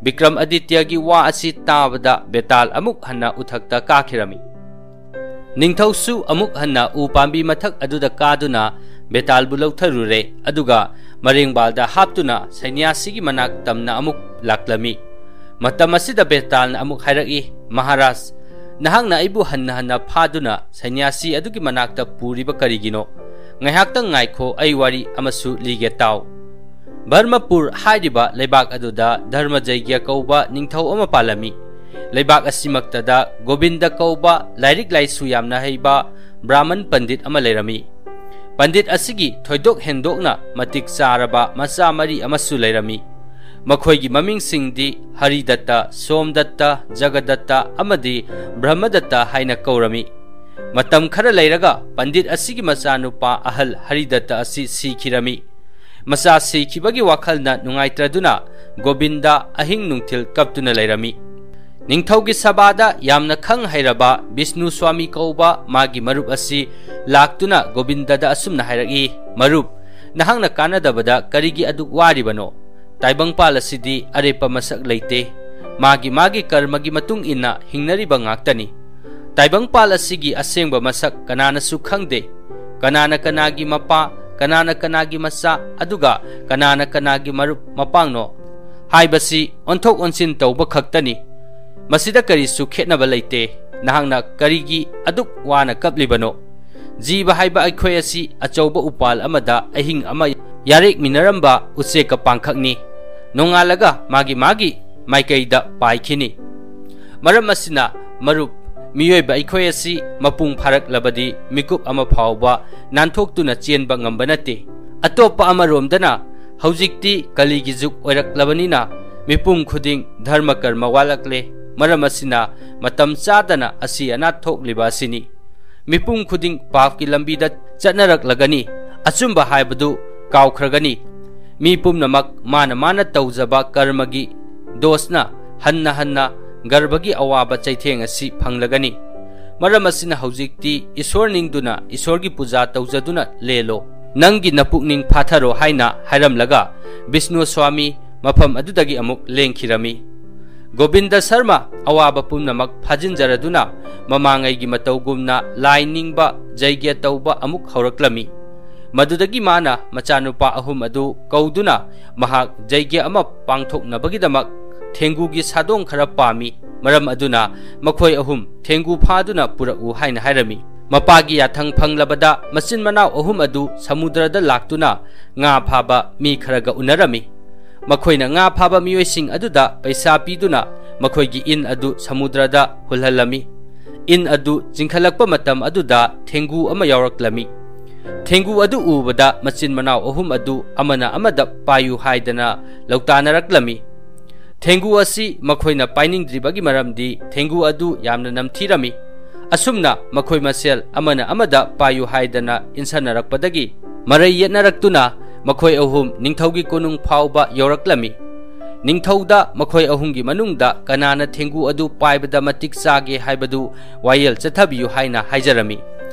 ꯕꯤꯀ꯭ꯔꯝ ꯑꯗꯤꯇ꯭ꯌꯒꯤ ꯋꯥ ꯑꯁꯤ ꯇꯥꯕꯗ ꯕꯦꯇꯥꯜ ꯑꯃꯨꯛ ꯍꯟꯅ ꯎꯊꯛꯇ ꯀꯥꯈꯤꯔꯝꯃꯤ꯫ ꯅꯤꯡꯊꯧꯁꯨ ꯑꯃꯨꯛ ꯍꯟꯅ ꯎ ꯄꯥꯝꯕꯤ ꯃꯊꯛ ꯑꯗꯨꯗ ꯀꯥꯗꯨꯅ ꯕꯦꯇꯥꯜꯕꯨ ꯂꯧꯊꯔꯨꯔꯦ, ꯑꯗꯨꯒ ꯃꯔꯦꯡꯕꯥꯜꯗ ꯍꯥꯞꯇꯨꯅ ꯁꯩꯅ꯭ꯌꯥꯁꯤꯒꯤ ꯃꯅꯥꯛ ꯇꯝꯅ ꯑꯃꯨꯛ ꯂꯥꯛꯂꯝꯃꯤ꯫ ꯃꯇꯝ ꯑꯁꯤꯗ ꯕꯦꯇꯥꯜꯅ ꯑꯃꯨꯛ ꯍꯥꯏꯔꯛꯏ, "ꯃꯍꯥꯔꯥꯖ, ꯅꯍꯥꯛꯅ ꯑꯩꯕꯨ ꯍꯟꯅ ꯍꯟꯅ ꯐꯥꯗꯨꯅ ꯁꯩꯅ꯭ꯌꯥꯁꯤ ꯑꯗꯨꯒꯤ ꯃꯅꯥꯛꯇ ꯄꯨꯔꯤꯕ ꯀꯔꯤꯒꯤꯅꯣ? ꯉꯥꯏꯍꯥꯛꯇꯪ ꯉꯥꯏꯈꯣ, ꯑꯩ ꯋꯥꯔꯤ ꯑꯃꯁꯨ ꯂꯤꯒꯦ ꯇꯥꯎ"꯫ ꯕꯔꯃꯄꯨꯔ ꯍꯥꯏꯔꯤꯕ ꯂꯩꯕꯥꯛ ꯑꯗꯨꯗ ꯙꯔꯃꯖꯩꯒ꯭ꯌ ꯀꯧꯕ ꯅꯤꯡꯊꯧ ꯑꯃ ꯄꯥꯜꯂꯝꯃꯤ꯫ ꯂꯩꯕꯥꯛ ꯑꯁꯤꯃꯛꯇꯗ ꯒꯣꯕꯤꯟꯗ ꯀꯧꯕ ꯂꯥꯏꯔꯤꯛ ꯂꯥꯏꯁꯨ ꯌꯥꯝꯅ ꯍꯩꯕ ꯕ꯭ꯔꯥꯍꯃꯟ ꯄꯟꯗꯤꯠ ꯑꯃ ꯂꯩꯔꯝꯃꯤ꯫ ꯄꯟꯗꯤꯠ ꯑꯁꯤꯒꯤ ꯊꯣꯏꯗꯣꯛ ꯍꯦꯟꯗꯣꯛꯅ ꯃꯇꯤꯛ ꯆꯥꯔꯕ ꯃꯆꯥ ꯃꯔꯤ ꯑꯃꯁꯨ ꯂꯩꯔꯝꯃꯤ꯫ ꯃꯈꯣꯏꯒꯤ ꯃꯃꯤꯡꯁꯤꯡꯗꯤ ꯍꯔꯤꯗꯠꯇ, ꯁꯣꯝꯗꯠꯇ, ꯖꯒꯗꯠꯇ ꯑꯃꯗꯤ ꯕ꯭ꯔꯍꯃꯗꯠꯇ ꯍꯥꯏꯅ ꯀꯧꯔꯝꯃꯤ꯫ ꯃꯇꯝ ꯈꯔ ꯂꯩꯔꯒ ꯄꯟꯗꯤꯠ ꯑꯁꯤꯒꯤ ꯃꯆꯥꯅꯨꯄꯥ ꯑꯍꯜ ꯍꯔꯤꯗꯠꯇ ꯑꯁꯤ ꯁꯤꯈꯤꯔꯝꯃꯤ꯫ ꯃꯆꯥ ꯁꯤꯈꯤꯕꯒꯤ ꯋꯥꯈꯜꯅ ꯅꯨꯡꯉꯥꯏꯇ꯭ꯔꯗꯨꯅ ꯒꯣꯕꯤꯟꯗ ꯑꯍꯤꯡ ꯅꯨꯡꯊꯤꯜ ꯀꯞꯇꯨꯅ ꯂꯩꯔꯝꯃꯤ꯫ ꯅꯤꯡꯊꯧꯒꯤ ꯁꯚꯥꯗ ꯌꯥꯝꯅ ꯈꯪ ꯍꯩꯔꯕ ꯕꯤꯁꯅꯨ ꯁ꯭ꯋꯥꯃꯤ ꯀꯧꯕ ꯃꯥꯒꯤ ꯃꯔꯨꯞ ꯑꯁꯤ ꯂꯥꯛꯇꯨꯅ ꯒꯣꯕꯤꯟꯗꯗ ꯑꯁꯨꯝꯅ ꯍꯥꯏꯔꯛꯏ, "ꯃꯔꯨꯞ, ꯅꯍꯥꯛꯅ ꯀꯥꯟꯅꯗꯕꯗ ꯀꯔꯤꯒꯤ ꯑꯗꯨꯛ ꯋꯥꯔꯤꯕꯅꯣ? ꯇꯥꯏꯕꯪꯄꯥꯜ ꯑꯁꯤꯗꯤ ꯑꯔꯦꯞꯄ ꯃꯁꯛ ꯂꯩꯇꯦ꯫ ꯃꯥꯒꯤ ꯃꯥꯒꯤ ꯀꯔꯃꯒꯤ ꯃꯇꯨꯡ ꯏꯟꯅ ꯍꯤꯡꯅꯔꯤꯕ ꯉꯥꯛꯇꯅꯤ꯫ ꯇꯥꯏꯕꯪꯄꯥꯜ ꯑꯁꯤꯒꯤ ꯑꯁꯦꯡꯕ ꯃꯁꯛ ꯀꯅꯥꯅꯁꯨ ꯈꯪꯗꯦ꯫ ꯀꯅꯥꯅ ꯀꯅꯥꯒꯤ ꯃꯄꯥ, ꯀꯅꯥꯅ ꯀꯅꯥꯒꯤ ꯃꯆꯥ, ꯑꯗꯨꯒ ꯀꯅꯥꯅ ꯀꯅꯥꯒꯤ ꯃꯔꯨꯞ ꯃꯄꯥꯡꯅꯣ ꯍꯥꯏꯕꯁꯤ ꯑꯣꯟꯊꯣꯛ ꯑꯣꯟꯁꯤꯟ ꯇꯧꯕ ꯈꯛꯇꯅꯤ꯫ ꯃꯁꯤꯗ ꯀꯔꯤꯁꯨ ꯈꯦꯠꯅꯕ ꯂꯩꯇꯦ꯫ ꯅꯍꯥꯛꯅ ꯀꯔꯤꯒꯤ ꯑꯗꯨꯛ ꯋꯥꯅ ꯀꯞꯂꯤꯕꯅꯣ? ꯖꯤꯕ ꯍꯥꯏꯕ ꯑꯩꯈꯣꯏ ꯑꯁꯤ ꯑꯆꯧꯕ ꯎꯄꯥꯜ ꯑꯃꯗ ꯑꯍꯤꯡ ꯑꯃ ꯌꯥꯔꯦꯛꯃꯤꯟꯅꯔꯝꯕ ꯎꯆꯦꯛꯀ ꯄꯥꯡꯈꯛꯅꯤ꯫ ꯅꯣꯡꯉꯥꯜꯂꯒ ꯃꯥꯒꯤ ꯃꯥꯒꯤ ꯃꯥꯏꯀꯩꯗ ꯄꯥꯏꯈꯤꯅꯤ꯫ ꯃꯔꯝ ꯑꯁꯤꯅ ꯃꯔꯨꯞ, ꯃꯤꯑꯣꯏꯕ ꯑꯩꯈꯣꯏ ꯑꯁꯤ ꯃꯄꯨꯡ ꯐꯥꯔꯛꯂꯕꯗꯤ ꯃꯤꯀꯨꯞ ꯑꯃ ꯐꯥꯎꯕ ꯅꯥꯟꯊꯣꯛꯇꯨꯅ ꯆꯦꯟꯕ ꯉꯝꯕ ꯅꯠꯇꯦ꯫ ꯑꯇꯣꯞꯄ ꯑꯃꯔꯣꯝꯗꯅ, ꯍꯧꯖꯤꯛꯇꯤ ꯀꯂꯤꯒꯤ ꯖꯨꯒ ꯑꯣꯏꯔꯛꯂꯕꯅꯤꯅ ꯃꯤꯄꯨꯝ ꯈꯨꯗꯤꯡ ꯙꯔꯃ ꯀꯔꯃ ꯋꯥꯠꯂꯛꯂꯦ꯫ ꯃꯔꯝ ꯑꯁꯤꯅ ꯃꯇꯝ ꯆꯥꯗꯅ ꯑꯁꯤ ꯑꯅꯥ ꯊꯣꯛꯂꯤꯕ ꯑꯁꯤꯅꯤ꯫ ꯃꯤꯄꯨꯝ ꯈꯨꯗꯤꯡ ꯄꯥꯞꯀꯤ ꯂꯝꯕꯤꯗ ꯆꯠꯅꯔꯛꯂꯒꯅꯤ꯫ ꯑꯆꯨꯝꯕ ꯍꯥꯏꯕꯗꯨ ꯀꯥꯎꯈ꯭ꯔꯒꯅꯤ꯫ ꯃꯤ ꯄꯨꯝꯅꯃꯛ ꯃꯥꯅ ꯃꯥꯅ ꯇꯧꯖꯕ ꯀꯔꯃꯒꯤ ꯗꯣꯁꯅ ꯍꯟꯅ ꯍꯟꯅ ꯒꯔꯚꯒꯤ ꯑꯋꯥꯕ ꯆꯩꯊꯦꯡ ꯑꯁꯤ ꯐꯪꯂꯒꯅꯤ꯫ ꯃꯔꯝ ꯑꯁꯤꯅ ꯍꯧꯖꯤꯛꯇꯤ ꯏꯁꯣꯔ ꯅꯤꯡꯗꯨꯅ ꯏꯁꯣꯔꯒꯤ ꯄꯨꯖꯥ ꯇꯧꯖꯗꯨꯅ ꯂꯦꯜꯂꯣ꯫ ꯅꯪꯒꯤ ꯅꯄꯨꯛꯅꯤꯡ ꯐꯥꯊꯔꯣ ꯍꯥꯏꯅ ꯍꯥꯏꯔꯝꯂꯒ ꯕꯤꯁꯅꯨ ꯁ꯭ꯋꯥꯃꯤ ꯃꯐꯝ ꯑꯗꯨꯗꯒꯤ ꯑꯃꯨꯛ ꯂꯦꯡꯈꯤꯔꯝꯃꯤ꯫ ꯒꯣꯕꯤꯟꯗ ꯁꯔꯃ ꯑꯋꯥꯕ ꯄꯨꯝꯅꯃꯛ ꯐꯥꯖꯤꯟꯖꯔꯗꯨꯅ ꯃꯃꯥꯡꯉꯩꯒꯤ ꯃꯇꯧꯒꯨꯝꯅ ꯂꯥꯏ ꯅꯤꯡꯕ ꯖꯩꯒ꯭ꯌ ꯇꯧꯕ ꯑꯃꯨꯛ ꯍꯧꯔꯛꯂꯝꯃꯤ꯫ ꯃꯗꯨꯗꯒꯤ ꯃꯥꯅ ꯃꯆꯥꯅꯨꯄꯥ ꯑꯍꯨꯝ ꯑꯗꯨ ꯀꯧꯗꯨꯅ ꯃꯍꯥꯛ ꯖꯩꯒ꯭ꯌ ꯑꯃ ꯄꯥꯡꯊꯣꯛꯅꯕꯒꯤꯗꯃꯛ ꯊꯦꯡꯒꯨꯒꯤ ꯁꯥꯗꯣꯡ ꯈꯔ ꯄꯥꯝꯃꯤ꯫ ꯃꯔꯝ ꯑꯗꯨꯅ ꯃꯈꯣꯏ ꯑꯍꯨꯝ ꯊꯦꯡꯒꯨ ꯐꯥꯗꯨꯅ ꯄꯨꯔꯛꯎ ꯍꯥꯏꯅ ꯍꯥꯏꯔꯝꯃꯤ꯫ ꯃꯄꯥꯒꯤ ꯌꯥꯊꯪ ꯐꯪꯂꯕꯗ ꯃꯆꯤꯟ ꯃꯅꯥꯎ ꯑꯍꯨꯝ ꯑꯗꯨ ꯁꯃꯨꯗ꯭ꯔꯗ ꯂꯥꯛꯇꯨꯅ ꯉꯥ ꯐꯥꯕ ꯃꯤ ꯈꯔꯒ ꯎꯅꯔꯝꯃꯤ꯫ ꯃꯈꯣꯏꯅ ꯉꯥ ꯐꯥꯕ ꯃꯤꯑꯣꯏꯁꯤꯡ ꯑꯗꯨꯗ ꯄꯩꯁꯥ ꯄꯤꯗꯨꯅ ꯃꯈꯣꯏꯒꯤ ꯏꯟ ꯑꯗꯨ ꯁꯃꯨꯗ꯭ꯔꯗ ꯍꯨꯜꯍꯜꯂꯝꯃꯤ꯫ ꯏꯟ ꯑꯗꯨ ꯆꯤꯡꯈꯠꯂꯛꯄ ꯃꯇꯝ ꯑꯗꯨꯗ ꯊꯦꯡꯒꯨ ꯑꯃ ꯌꯥꯎꯔꯛꯂꯝꯃꯤ꯫ ꯊꯦꯡꯒꯨ ꯑꯗꯨ ꯎꯕꯗ ꯃꯆꯤꯟ ꯃꯅꯥꯎ ꯑꯍꯨꯝ ꯑꯗꯨ ꯑꯃꯅ ꯑꯃꯗ ꯄꯥꯏꯌꯨ ꯍꯥꯏꯗꯅ ꯂꯧꯇꯥꯅꯔꯛꯂꯝꯃꯤ꯫ ꯊꯦꯡꯒꯨ ꯑꯁꯤ ꯃꯈꯣꯏꯅ ꯄꯥꯏꯅꯤꯡꯗ꯭ꯔꯤꯕꯒꯤ ꯃꯔꯝꯗꯤ ꯊꯦꯡꯒꯨ ꯑꯗꯨ ꯌꯥꯝꯅ ꯅꯝꯊꯤꯔꯝꯃꯤ꯫ ꯑꯁꯨꯝꯅ ꯃꯈꯣꯏ ꯃꯁꯦꯜ ꯑꯃꯅ ꯑꯃꯗ ꯄꯥꯏꯌꯨ ꯍꯥꯏꯗꯅ ꯏꯟꯁꯟꯅꯔꯛꯄꯗꯒꯤ ꯃꯔꯩ ꯌꯦꯠꯅꯔꯛꯇꯨꯅ ꯃꯈꯣꯏ ꯑꯍꯨꯝ ꯅꯤꯡꯊꯧꯒꯤ ꯀꯣꯅꯨꯡ ꯐꯥꯎꯕ ꯌꯧꯔꯛꯂꯝꯃꯤ꯫ ꯅꯤꯡꯊꯧꯗ ꯃꯈꯣꯏ ꯑꯍꯨꯝꯒꯤ ꯃꯅꯨꯡꯗ ꯀꯅꯥꯅ ꯊꯦꯡꯒꯨ ꯑꯗꯨ ꯄꯥꯏꯕꯗ ꯃꯇꯤꯛ ꯆꯥꯒꯦ ꯍꯥꯏꯕꯗꯨ ꯋꯥꯌꯦꯜ ꯆꯠꯊꯕꯤꯌꯨ ꯍꯥꯏꯅ ꯍꯥꯏꯖꯔꯝꯃꯤ꯫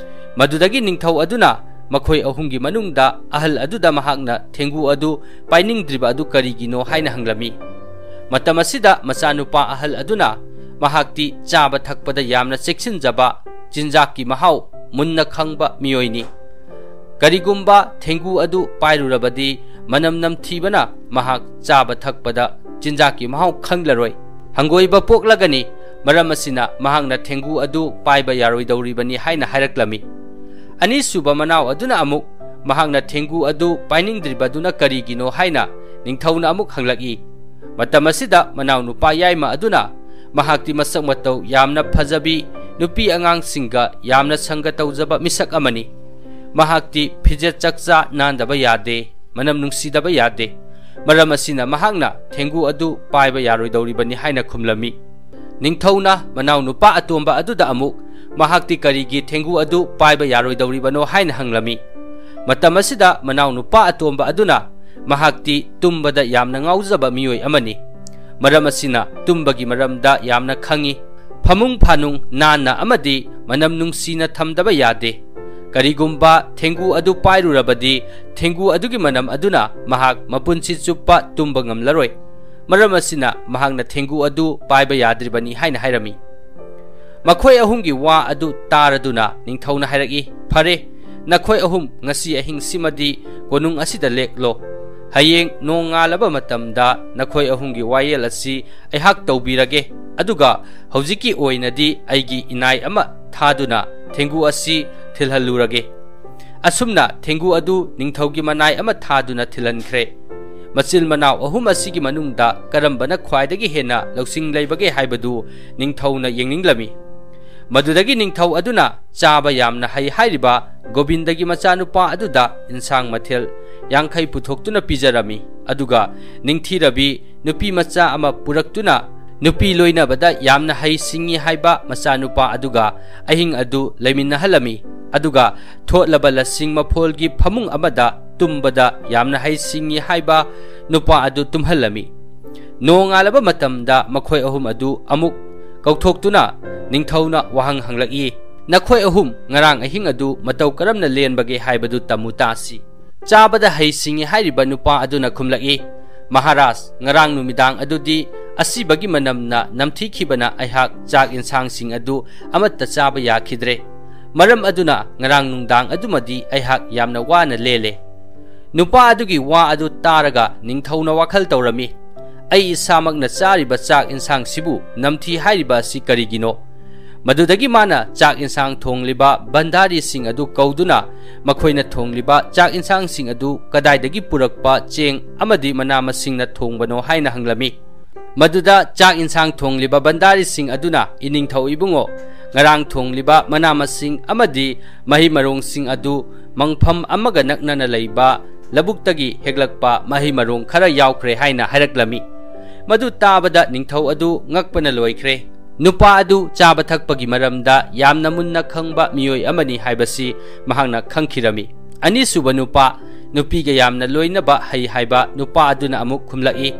ꯃꯗꯨꯗꯒꯤ ꯅꯤꯡꯊꯧ ꯑꯗꯨꯅ ꯃꯈꯣꯏ ꯑꯍꯨꯝꯒꯤ ꯃꯅꯨꯡꯗ ꯑꯍꯜ ꯑꯗꯨꯗ ꯃꯍꯥꯛꯅ ꯊꯦꯡꯒꯨ ꯑꯗꯨ ꯄꯥꯏꯅꯤꯡꯗ꯭ꯔꯤꯕ ꯑꯗꯨ ꯀꯔꯤꯒꯤꯅꯣ ꯍꯥꯏꯅ ꯍꯪꯂꯝꯃꯤ꯫ ꯃꯇꯝ ꯑꯁꯤꯗ ꯃꯆꯥꯅꯨꯄꯥ ꯑꯍꯜ ꯑꯗꯨꯅ ꯃꯍꯥꯛꯇꯤ ꯆꯥꯕ ꯊꯛꯄꯗ ꯌꯥꯝꯅ ꯆꯦꯛꯁꯤꯟꯖꯕ, ꯆꯤꯟꯖꯥꯛꯀꯤ ꯃꯍꯥꯎ ꯃꯨꯟꯅ ꯈꯪꯕ ꯃꯤꯑꯣꯏꯅꯤ꯫ ꯀꯔꯤꯒꯨꯝꯕ ꯊꯦꯡꯒꯨ ꯑꯗꯨ ꯄꯥꯏꯔꯨꯔꯕꯗꯤ ꯃꯅꯝ ꯅꯝꯊꯤꯕꯅ ꯃꯍꯥꯛ ꯆꯥꯕ ꯊꯛꯄꯗ ꯆꯤꯟꯖꯥꯛꯀꯤ ꯃꯍꯥꯎ ꯈꯪꯂꯔꯣꯏ꯫ ꯍꯪꯒꯣꯏꯕ ꯄꯣꯛꯂꯒꯅꯤ꯫ ꯃꯔꯝ ꯑꯁꯤꯅ ꯃꯍꯥꯛꯅ ꯊꯦꯡꯒꯨ ꯑꯗꯨ ꯄꯥꯏꯕ ꯌꯥꯔꯣꯏꯗꯧꯔꯤꯕꯅꯤ ꯍꯥꯏꯅ ꯍꯥꯏꯔꯛꯂꯝꯃꯤ꯫ ꯑꯅꯤꯁꯨꯕ ꯃꯅꯥꯎ ꯑꯗꯨꯅ ꯑꯃꯨꯛ ꯃꯍꯥꯛꯅ ꯊꯦꯡꯒꯨ ꯑꯗꯨ ꯄꯥꯏꯅꯤꯡꯗ꯭ꯔꯤꯕꯗꯨꯅ ꯀꯔꯤꯒꯤꯅꯣ ꯍꯥꯏꯅ ꯅꯤꯡꯊꯧꯅ ꯑꯃꯨꯛ ꯍꯪꯂꯛꯏ꯫ ꯃꯇꯝ ꯑꯁꯤꯗ ꯃꯅꯥꯎꯅꯨꯄꯥ ꯌꯥꯏꯃ ꯑꯗꯨꯅ ꯃꯍꯥꯛꯇꯤ ꯃꯁꯛ ꯃꯇꯧ ꯌꯥꯝꯅ ꯐꯖꯕꯤ, ꯅꯨꯄꯤ ꯑꯉꯥꯡꯁꯤꯡꯒ ꯌꯥꯝꯅ ꯁꯪꯒ ꯇꯧꯖꯕ ꯃꯤꯁꯛ ꯑꯃꯅꯤ꯫ ꯃꯍꯥꯛꯇꯤ ꯐꯤꯖꯦꯠ ꯆꯛꯆꯥ ꯅꯥꯟꯗꯕ ꯌꯥꯗꯦ, ꯃꯅꯝ ꯅꯨꯡꯁꯤꯗꯕ ꯌꯥꯗꯦ꯫ ꯃꯔꯝ ꯑꯁꯤꯅ ꯃꯍꯥꯛꯅ ꯊꯦꯡꯒꯨ ꯑꯗꯨ ꯄꯥꯏꯕ ꯌꯥꯔꯣꯏꯗꯧꯔꯤꯕꯅꯤ ꯍꯥꯏꯅ ꯈꯨꯝꯂꯝꯃꯤ꯫ ꯅꯤꯡꯊꯧꯅ ꯃꯅꯥꯎ ꯅꯨꯄꯥ ꯑꯇꯣꯝꯕ ꯑꯗꯨꯗ ꯑꯃꯨꯛ ꯃꯍꯥꯛꯇꯤ ꯀꯔꯤꯒꯤ ꯊꯦꯡꯒꯨ ꯑꯗꯨ ꯄꯥꯏꯕ ꯌꯥꯔꯣꯏꯗꯧꯔꯤꯕꯅꯣ ꯍꯥꯏꯅ ꯍꯪꯂꯝꯃꯤ꯫ ꯃꯇꯝ ꯑꯁꯤꯗ ꯃꯅꯥꯎ ꯅꯨꯄꯥ ꯑꯇꯣꯝꯕ ꯑꯗꯨꯅ ꯃꯍꯥꯛꯇꯤ ꯇꯨꯝꯕꯗ ꯌꯥꯝꯅ ꯉꯥꯎꯖꯕ ꯃꯤꯑꯣꯏ ꯑꯃꯅꯤ꯫ ꯃꯔꯝ ꯑꯁꯤꯅ ꯇꯨꯝꯕꯒꯤ ꯃꯔꯝꯗ ꯌꯥꯝꯅ ꯈꯪꯏ꯫ ꯐꯃꯨꯡ ꯐꯥꯅꯨꯡ ꯅꯥꯟꯅ ꯑꯃꯗꯤ ꯃꯅꯝ ꯅꯨꯡꯁꯤꯅ ꯊꯝꯗꯕ ꯌꯥꯗꯦ꯫ ꯀꯔꯤꯒꯨꯝꯕ ꯊꯦꯡꯒꯨ ꯑꯗꯨ ꯄꯥꯏꯔꯨꯔꯕꯗꯤ ꯊꯦꯡꯒꯨ ꯑꯗꯨꯒꯤ ꯃꯅꯝ ꯑꯗꯨꯅ ꯃꯍꯥꯛ ꯃꯄꯨꯟꯁꯤ ꯆꯨꯞꯄ ꯇꯨꯝꯕ ꯉꯝꯂꯔꯣꯏ꯫ ꯃꯔꯝ ꯑꯁꯤꯅ ꯃꯍꯥꯛꯅ ꯊꯦꯡꯒꯨ ꯑꯗꯨ ꯄꯥꯏꯕ ꯌꯥꯗ꯭ꯔꯤꯕꯅꯤ ꯍꯥꯏꯅ ꯍꯥꯏꯔꯝꯃꯤ꯫ ꯃꯈꯣꯏ ꯑꯍꯨꯝꯒꯤ ꯋꯥ ꯑꯗꯨ ꯇꯥꯔꯗꯨꯅ ꯅꯤꯡꯊꯧꯅ ꯍꯥꯏꯔꯛꯏ, "ꯐꯔꯦ, ꯅꯈꯣꯏ ꯑꯍꯨꯝ ꯉꯁꯤ ꯑꯍꯤꯡꯁꯤꯃꯗꯤ ꯀꯣꯅꯨꯡ ꯑꯁꯤꯗ ꯂꯦꯛꯂꯣ꯫ ꯍꯌꯦꯡ ꯅꯣꯡꯉꯥꯜꯂꯕ ꯃꯇꯝꯗ ꯅꯈꯣꯏ ꯑꯍꯨꯝꯒꯤ ꯋꯥꯌꯦꯜ ꯑꯁꯤ ꯑꯩꯍꯥꯛ ꯇꯧꯕꯤꯔꯒꯦ꯫ ꯑꯗꯨꯒ ꯍꯧꯖꯤꯛꯀꯤ ꯑꯣꯏꯅꯗꯤ ꯑꯩꯒꯤ ꯏꯅꯥꯏ ꯑꯃ ꯊꯥꯗꯨꯅ ꯊꯦꯡꯒꯨ ꯑꯁꯤ ꯊꯤꯜꯍꯜꯂꯨꯔꯒꯦ꯫" ꯑꯁꯨꯝꯅ ꯊꯦꯡꯒꯨ ꯑꯗꯨ ꯅꯤꯡꯊꯧꯒꯤ ꯃꯅꯥꯏ ꯑꯃ ꯊꯥꯗꯨꯅ ꯊꯤꯜꯍꯟꯈ꯭ꯔꯦ꯫ ꯃꯆꯤꯜ ꯃꯅꯥꯎ ꯑꯍꯨꯝ ꯑꯁꯤꯒꯤ ꯃꯅꯨꯡꯗ ꯀꯔꯝꯕꯅ ꯈ꯭ꯋꯥꯏꯗꯒꯤ ꯍꯦꯟꯅ ꯂꯧꯁꯤꯡ ꯂꯩꯕꯒꯦ ꯍꯥꯏꯕꯗꯨ ꯅꯤꯡꯊꯧꯅ ꯌꯦꯡꯅꯤꯡꯂꯝꯃꯤ꯫ ꯃꯗꯨꯗꯒꯤ ꯅꯤꯡꯊꯧ ꯑꯗꯨꯅ ꯆꯥꯕ ꯌꯥꯝꯅ ꯍꯩ ꯍꯥꯏꯔꯤꯕ ꯒꯣꯕꯤꯟꯗꯒꯤ ꯃꯆꯥꯅꯨꯄꯥ ꯑꯗꯨꯗ ꯏꯟꯁꯥꯡ ꯃꯊꯦꯜ ꯌꯥꯡꯈꯩ ꯄꯨꯊꯣꯛꯇꯨꯅ ꯄꯤꯖꯔꯝꯃꯤ꯫ ꯑꯗꯨꯒ ꯅꯤꯡꯊꯤꯔꯕꯤ ꯅꯨꯄꯤ ꯃꯆꯥ ꯑꯃ ꯄꯨꯔꯛꯇꯨꯅ ꯅꯨꯄꯤ ꯂꯣꯏꯅꯕꯗ ꯌꯥꯝꯅ ꯍꯩ ꯁꯤꯡꯉꯤ ꯍꯥꯏꯕ ꯃꯆꯥꯅꯨꯄꯥ ꯑꯗꯨꯒ ꯑꯍꯤꯡ ꯑꯗꯨ ꯂꯩꯃꯤꯟꯅꯍꯜꯂꯝꯃꯤ꯫ ꯑꯗꯨꯒ ꯊꯣꯠꯂꯕ ꯂꯁꯤꯡ ꯃꯐꯣꯜꯒꯤ ꯐꯃꯨꯡ ꯑꯃꯗ ꯇꯨꯝꯕꯗ ꯌꯥꯝꯅ ꯍꯩ ꯁꯤꯡꯉꯤ ꯍꯥꯏꯕ ꯅꯨꯄꯥ ꯑꯗꯨ ꯇꯨꯝꯍꯜꯂꯝꯃꯤ꯫ ꯅꯣꯡꯉꯥꯜꯂꯕ ꯃꯇꯝꯗ ꯃꯈꯣꯏ ꯑꯍꯨꯝ ꯑꯗꯨ ꯑꯃꯨꯛ ꯀꯧꯊꯣꯛꯇꯨꯅ ꯅꯤꯡꯊꯧꯅ ꯋꯥꯍꯪ ꯍꯪꯂꯛꯏ, "ꯅꯈꯣꯏ ꯑꯍꯨꯝ ꯉꯔꯥꯡ ꯑꯍꯤꯡ ꯑꯗꯨ ꯃꯇꯧ ꯀꯔꯝꯅ ꯂꯦꯟꯕꯒꯦ ꯍꯥꯏꯕꯗꯨ ꯇꯝꯃꯨ ꯇꯥꯁꯤ꯫" ꯆꯥꯕꯗ ꯍꯩ ꯁꯤꯡꯉꯤ ꯍꯥꯏꯔꯤꯕ ꯅꯨꯄꯥ ꯑꯗꯨꯅ ꯈꯨꯝꯂꯛꯏ, "ꯃꯍꯥꯔꯥꯖ, ꯉꯔꯥꯡ ꯅꯨꯃꯤꯗꯥꯡ ꯑꯗꯨꯗꯤ ꯑꯁꯤꯕꯒꯤ ꯃꯅꯝꯅ ꯅꯝꯊꯤꯈꯤꯕꯅ ꯑꯩꯍꯥꯛ ꯆꯥꯛ ꯏꯟꯁꯥꯡꯁꯤꯡ ꯑꯗꯨ ꯑꯃꯠꯇ ꯆꯥꯕ ꯌꯥꯈꯤꯗ꯭ꯔꯦ꯫ ꯃꯔꯝ ꯑꯗꯨꯅ ꯉꯔꯥꯡ ꯅꯨꯡꯗꯥꯡ ꯑꯗꯨꯃꯗꯤ ꯑꯩꯍꯥꯛ ꯌꯥꯝꯅ ꯋꯥꯅ ꯂꯦꯜꯂꯦ꯫" ꯅꯨꯄꯥ ꯑꯗꯨꯒꯤ ꯋꯥ ꯑꯗꯨ ꯇꯥꯔꯒ ꯅꯤꯡꯊꯧꯅ ꯋꯥꯈꯜ ꯇꯧꯔꯝꯃꯤ, "ꯑꯩ ꯏꯁꯥꯃꯛꯅ ꯆꯥꯔꯤꯕ ꯆꯥꯛ ꯏꯟꯁꯥꯡꯁꯤꯕꯨ ꯅꯝꯊꯤ ꯍꯥꯏꯔꯤꯕ ꯑꯁꯤ ꯀꯔꯤꯒꯤꯅꯣ?" ꯃꯗꯨꯗꯒꯤ ꯃꯥꯅ ꯆꯥꯛ ꯏꯟꯁꯥꯡ ꯊꯣꯡꯂꯤꯕ ꯚꯟꯗꯥꯔꯤꯁꯤꯡ ꯑꯗꯨ ꯀꯧꯗꯨꯅ ꯃꯈꯣꯏꯅ ꯊꯣꯡꯂꯤꯕ ꯆꯥꯛ ꯏꯟꯁꯥꯡꯁꯤꯡ ꯑꯗꯨ ꯀꯗꯥꯏꯗꯒꯤ ꯄꯨꯔꯛꯄ ꯆꯦꯡ ꯑꯃꯗꯤ ꯃꯅꯥ ꯃꯁꯤꯡꯅ ꯊꯣꯡꯕꯅꯣ ꯍꯥꯏꯅ ꯍꯪꯂꯝꯃꯤ꯫ ꯃꯗꯨꯗ ꯆꯥꯛ ꯏꯟꯁꯥꯡ ꯊꯣꯡꯂꯤꯕ ꯕꯟꯗꯥꯔꯤꯁꯤꯡ ꯑꯗꯨꯅ, "ꯏꯅꯤꯡꯊꯧ ꯏꯕꯨꯡꯉꯣ, ꯉꯔꯥꯡ ꯊꯣꯡꯂꯤꯕ ꯃꯅꯥ ꯃꯁꯤꯡ ꯑꯃꯗꯤ ꯃꯍꯩ ꯃꯔꯣꯡꯁꯤꯡ ꯑꯗꯨ ꯃꯪꯐꯝ ꯑꯃꯒ ꯅꯛꯅꯅ ꯂꯩꯕ ꯂꯧꯕꯨꯛꯇꯒꯤ ꯍꯦꯛꯂꯛꯄ ꯃꯍꯩ ꯃꯔꯣꯡ ꯈꯔ ꯌꯥꯎꯈ꯭ꯔꯦ" ꯍꯥꯏꯅ ꯍꯥꯏꯔꯛꯂꯝꯃꯤ꯫ ꯃꯗꯨ ꯇꯥꯕꯗ ꯅꯤꯡꯊꯧ ꯑꯗꯨ ꯉꯛꯄꯅ ꯂꯣꯏꯈ꯭ꯔꯦ꯫ ꯅꯨꯄꯥ ꯑꯗꯨ ꯆꯥꯕ ꯊꯛꯄꯒꯤ ꯃꯔꯝꯗ ꯌꯥꯝꯅ ꯃꯨꯟꯅ ꯈꯪꯕ ꯃꯤꯑꯣꯏ ꯑꯃꯅꯤ ꯍꯥꯏꯕꯁꯤ ꯃꯍꯥꯛꯅ ꯈꯪꯈꯤꯔꯝꯃꯤ꯫ ꯑꯅꯤꯁꯨꯕ ꯅꯨꯄꯥ, ꯅꯨꯄꯤꯒ ꯌꯥꯝꯅ ꯂꯣꯏꯅꯕ ꯍꯩ ꯍꯥꯏꯕ ꯅꯨꯄꯥ ꯑꯗꯨꯅ ꯑꯃꯨꯛ ꯈꯨꯝꯂꯛꯏ,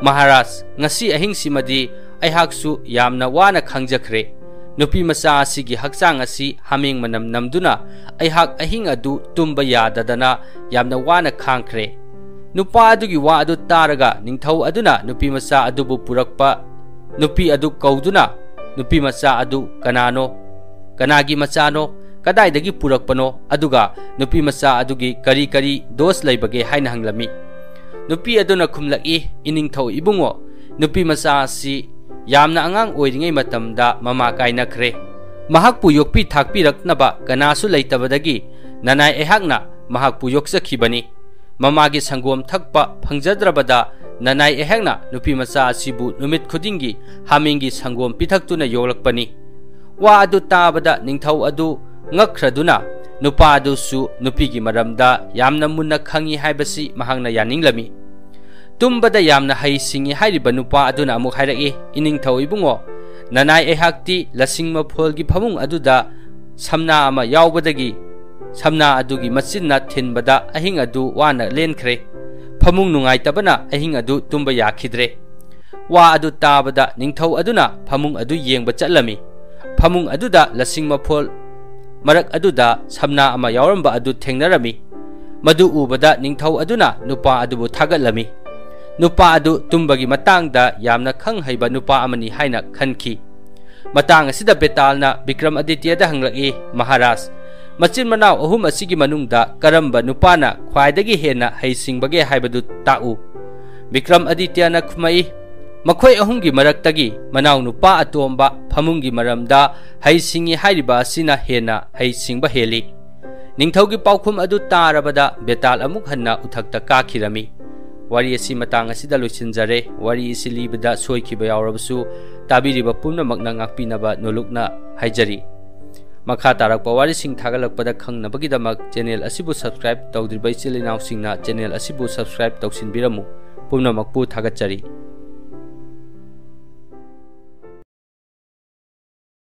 "ꯃꯍꯥꯔꯥꯖ, ꯉꯁꯤ ꯑꯍꯤꯡꯁꯤꯃꯗꯤ ꯑꯩꯍꯥꯛꯁꯨ ꯌꯥꯝꯅ ꯋꯥꯅ ꯈꯥꯡꯖꯈ꯭ꯔꯦ꯫ ꯅꯨꯄꯤ ꯃꯆꯥ ꯑꯁꯤꯒꯤ ꯍꯛꯆꯥꯡ ꯑꯁꯤ ꯍꯥꯃꯦꯡ ꯃꯅꯝ ꯅꯝꯗꯨꯅ ꯑꯩꯍꯥꯛ ꯑꯍꯤꯡ ꯑꯗꯨ ꯇꯨꯝꯕ ꯌꯥꯗꯗꯅ ꯌꯥꯝꯅ ꯋꯥꯅ ꯈꯥꯡꯈ꯭ꯔꯦ"꯫ ꯅꯨꯄꯥ ꯑꯗꯨꯒꯤ ꯋꯥ ꯑꯗꯨ ꯇꯥꯔꯒ ꯅꯤꯡꯊꯧ ꯑꯗꯨꯅ ꯅꯨꯄꯤ ꯃꯆꯥ ꯑꯗꯨꯕꯨ ꯄꯨꯔꯛꯄ, ꯅꯨꯄꯤ ꯑꯗꯨ ꯀꯧꯗꯨꯅ, "ꯅꯨꯄꯤ ꯃꯆꯥ ꯑꯗꯨ ꯀꯅꯥꯅꯣ? ꯀꯅꯥꯒꯤ ꯃꯆꯥꯅꯣ? ꯀꯗꯥꯏꯗꯒꯤ ꯄꯨꯔꯛꯄꯅꯣ? ꯑꯗꯨꯒ ꯅꯨꯄꯤ ꯃꯆꯥ ꯑꯗꯨꯒꯤ ꯀꯔꯤ ꯀꯔꯤ ꯗꯣꯁ ꯂꯩꯕꯒꯦ?" ꯍꯥꯏꯅ ꯍꯪꯂꯝꯃꯤ꯫ ꯅꯨꯄꯤ ꯑꯗꯨꯅ ꯈꯨꯝꯂꯛꯏ, "ꯏꯅꯤꯡꯊꯧ ꯏꯕꯨꯡꯉꯣ, ꯅꯨꯄꯤ ꯃꯆꯥ ꯑꯁꯤ ꯌꯥꯝꯅ ꯑꯉꯥꯡ ꯑꯣꯏꯔꯤꯉꯩ ꯃꯇꯝꯗ ꯃꯃꯥ ꯀꯥꯏꯅꯈ꯭ꯔꯦ꯫ ꯃꯍꯥꯛꯄꯨ ꯌꯣꯛꯄꯤ ꯊꯥꯛꯄꯤꯔꯛꯅꯕ ꯀꯅꯥꯁꯨ ꯂꯩꯇꯕꯗꯒꯤ ꯅꯅꯥꯏ ꯑꯩꯍꯥꯛꯅ ꯃꯍꯥꯛꯄꯨ ꯌꯣꯛꯆꯈꯤꯕꯅꯤ꯫ ꯃꯃꯥꯒꯤ ꯁꯪꯒꯣꯝ ꯊꯛꯄ ꯐꯪꯖꯗ꯭ꯔꯕꯗ ꯅꯅꯥꯏ ꯑꯩꯍꯥꯛꯅ ꯅꯨꯄꯤ ꯃꯆꯥ ꯑꯁꯤꯕꯨ ꯅꯨꯃꯤꯠ ꯈꯨꯗꯤꯡꯒꯤ ꯍꯥꯃꯦꯡꯒꯤ ꯁꯪꯒꯣꯝ ꯄꯤꯊꯛꯇꯨꯅ ꯌꯣꯛꯂꯛꯄꯅꯤ"꯫ ꯋꯥ ꯑꯗꯨ ꯇꯥꯕꯗ ꯅꯤꯡꯊꯧ ꯑꯗꯨ ꯉꯛꯈ꯭ꯔꯗꯨꯅ, ꯅꯨꯄꯥ ꯑꯗꯨꯁꯨ ꯅꯨꯄꯤꯒꯤ ꯃꯔꯝꯗ ꯌꯥꯝꯅ ꯃꯨꯟꯅ ꯈꯪꯏ ꯍꯥꯏꯕꯁꯤ ꯃꯍꯥꯛꯅ ꯌꯥꯅꯤꯡꯂꯝꯃꯤ꯫ ꯇꯨꯝꯕꯗ ꯌꯥꯝꯅ ꯍꯩ ꯁꯤꯡꯏ ꯍꯥꯏꯔꯤꯕ ꯅꯨꯄꯥ ꯑꯗꯨꯅ ꯑꯃꯨꯛ ꯍꯥꯏꯔꯛꯏ, "ꯏꯅꯤꯡꯊꯧ ꯏꯕꯨꯡꯉꯣ, ꯅꯅꯥꯏ ꯑꯩꯍꯥꯛꯇꯤ ꯂꯁꯤꯡ ꯃꯐꯣꯜꯒꯤ ꯐꯃꯨꯡ ꯑꯗꯨꯗ ꯁꯝꯅꯥ ꯑꯃ ꯌꯥꯎꯕꯗꯒꯤ ꯁꯝꯅꯥ ꯑꯗꯨꯒꯤ ꯃꯆꯤꯟꯅ ꯊꯤꯟꯕꯗ ꯑꯍꯤꯡ ꯑꯗꯨ ꯋꯥꯅ ꯂꯦꯟꯈ꯭ꯔꯦ꯫ ꯐꯃꯨꯡ ꯅꯨꯡꯉꯥꯏꯇꯕꯅ ꯑꯍꯤꯡ ꯑꯗꯨ ꯇꯨꯝꯕ ꯌꯥꯈꯤꯗ꯭ꯔꯦ"꯫ ꯋꯥ ꯑꯗꯨ ꯇꯥꯕꯗ ꯅꯤꯡꯊꯧ ꯑꯗꯨꯅ ꯐꯃꯨꯡ ꯑꯗꯨ ꯌꯦꯡꯕ ꯆꯠꯂꯝꯃꯤ꯫ ꯐꯃꯨꯡ ꯑꯗꯨꯗ ꯂꯁꯤꯡ ꯃꯐꯣꯜ ꯃꯔꯛ ꯑꯗꯨꯗ ꯁꯝꯅꯥ ꯑꯃ ꯌꯥꯎꯔꯝꯕ ꯑꯗꯨ ꯊꯦꯡꯅꯔꯝꯃꯤ꯫ ꯃꯗꯨ ꯎꯕꯗ ꯅꯤꯡꯊꯧ ꯑꯗꯨꯅ ꯅꯨꯄꯥ ꯑꯗꯨꯕꯨ ꯊꯥꯒꯠꯂꯝꯃꯤ꯫ ꯅꯨꯄꯥ ꯑꯗꯨ ꯇꯨꯝꯕꯒꯤ ꯃꯇꯥꯡꯗ ꯌꯥꯝꯅ ꯈꯪ ꯍꯩꯕ ꯅꯨꯄꯥ ꯑꯃꯅꯤ ꯍꯥꯏꯅ ꯈꯟꯈꯤ꯫ ꯃꯇꯥꯡ ꯑꯁꯤꯗ ꯕꯦꯇꯥꯜꯅ ꯕꯤꯀ꯭ꯔꯝ ꯑꯗꯤꯇ꯭ꯌꯗ ꯍꯪꯂꯛꯏ, "ꯃꯍꯥꯔꯥꯖ, ꯃꯆꯤꯟ ꯃꯅꯥꯎ ꯑꯍꯨꯝ ꯑꯁꯤꯒꯤ ꯃꯅꯨꯡꯗ ꯀꯔꯝꯕ ꯅꯨꯄꯥꯅ ꯈ꯭ꯋꯥꯏꯗꯒꯤ ꯍꯦꯟꯅ ꯍꯩꯁꯤꯡꯕꯒꯦ ꯍꯥꯏꯕꯗꯨ ꯇꯥꯛꯎ"꯫ ꯕꯤꯀ꯭ꯔꯝ ꯑꯗꯤꯇ꯭ꯌꯅ ꯈꯨꯝꯃꯛꯏ, "ꯃꯈꯣꯏ ꯑꯍꯨꯝꯒꯤ ꯃꯔꯛꯇꯒꯤ ꯃꯅꯥꯎ ꯅꯨꯄꯥ ꯑꯇꯣꯝꯕ ꯐꯃꯨꯡꯒꯤ ꯃꯔꯝꯗ ꯍꯩꯁꯤꯡꯏ ꯍꯥꯏꯔꯤꯕ ꯑꯁꯤꯅ ꯍꯦꯟꯅ ꯍꯩꯁꯤꯡꯕ ꯍꯦꯜꯂꯤ"꯫ ꯅꯤꯡꯊꯧꯒꯤ ꯄꯥꯎꯈꯨꯝ ꯑꯗꯨ ꯇꯥꯔꯕꯗ ꯕꯦꯇꯥꯜ ꯑꯃꯨꯛ ꯍꯟꯅ ꯎꯊꯛꯇ ꯀꯥꯈꯤꯔꯝꯃꯤ꯫ ꯋꯥꯔꯤ ꯑꯁꯤ ꯃꯇꯥꯡ ꯑꯁꯤꯗ ꯂꯣꯏꯁꯤꯟꯖꯔꯦ꯫ ꯋꯥꯔꯤ ꯑꯁꯤ ꯂꯤꯕꯗ ꯁꯣꯏꯈꯤꯕ ꯌꯥꯎꯔꯕꯁꯨ ꯇꯥꯕꯤꯔꯤꯕ ꯄꯨꯝꯅꯃꯛꯅ ꯉꯥꯛꯄꯤꯅꯕ ꯅꯣꯂꯨꯛꯅ ꯍꯥꯏꯖꯔꯤ꯫ ꯃꯈꯥ ꯇꯥꯔꯛꯄ ꯋꯥꯔꯤꯁꯤꯡ ꯊꯥꯒꯠꯂꯛꯄꯗ ꯈꯪꯅꯕꯒꯤꯗꯃꯛ channel ꯑꯁꯤꯕꯨ subscribe ꯇꯧꯗ꯭ꯔꯤꯕ ꯏꯆꯤꯜ ꯏꯅꯥꯎꯁꯤꯡꯅ channel ꯑꯁꯤꯕꯨ subscribe ꯇꯧꯁꯤꯟꯕꯤꯔꯝꯃꯨ꯫ ꯄꯨꯝꯅꯃꯛꯄꯨ ꯊꯥꯒꯠꯆꯔꯤ꯫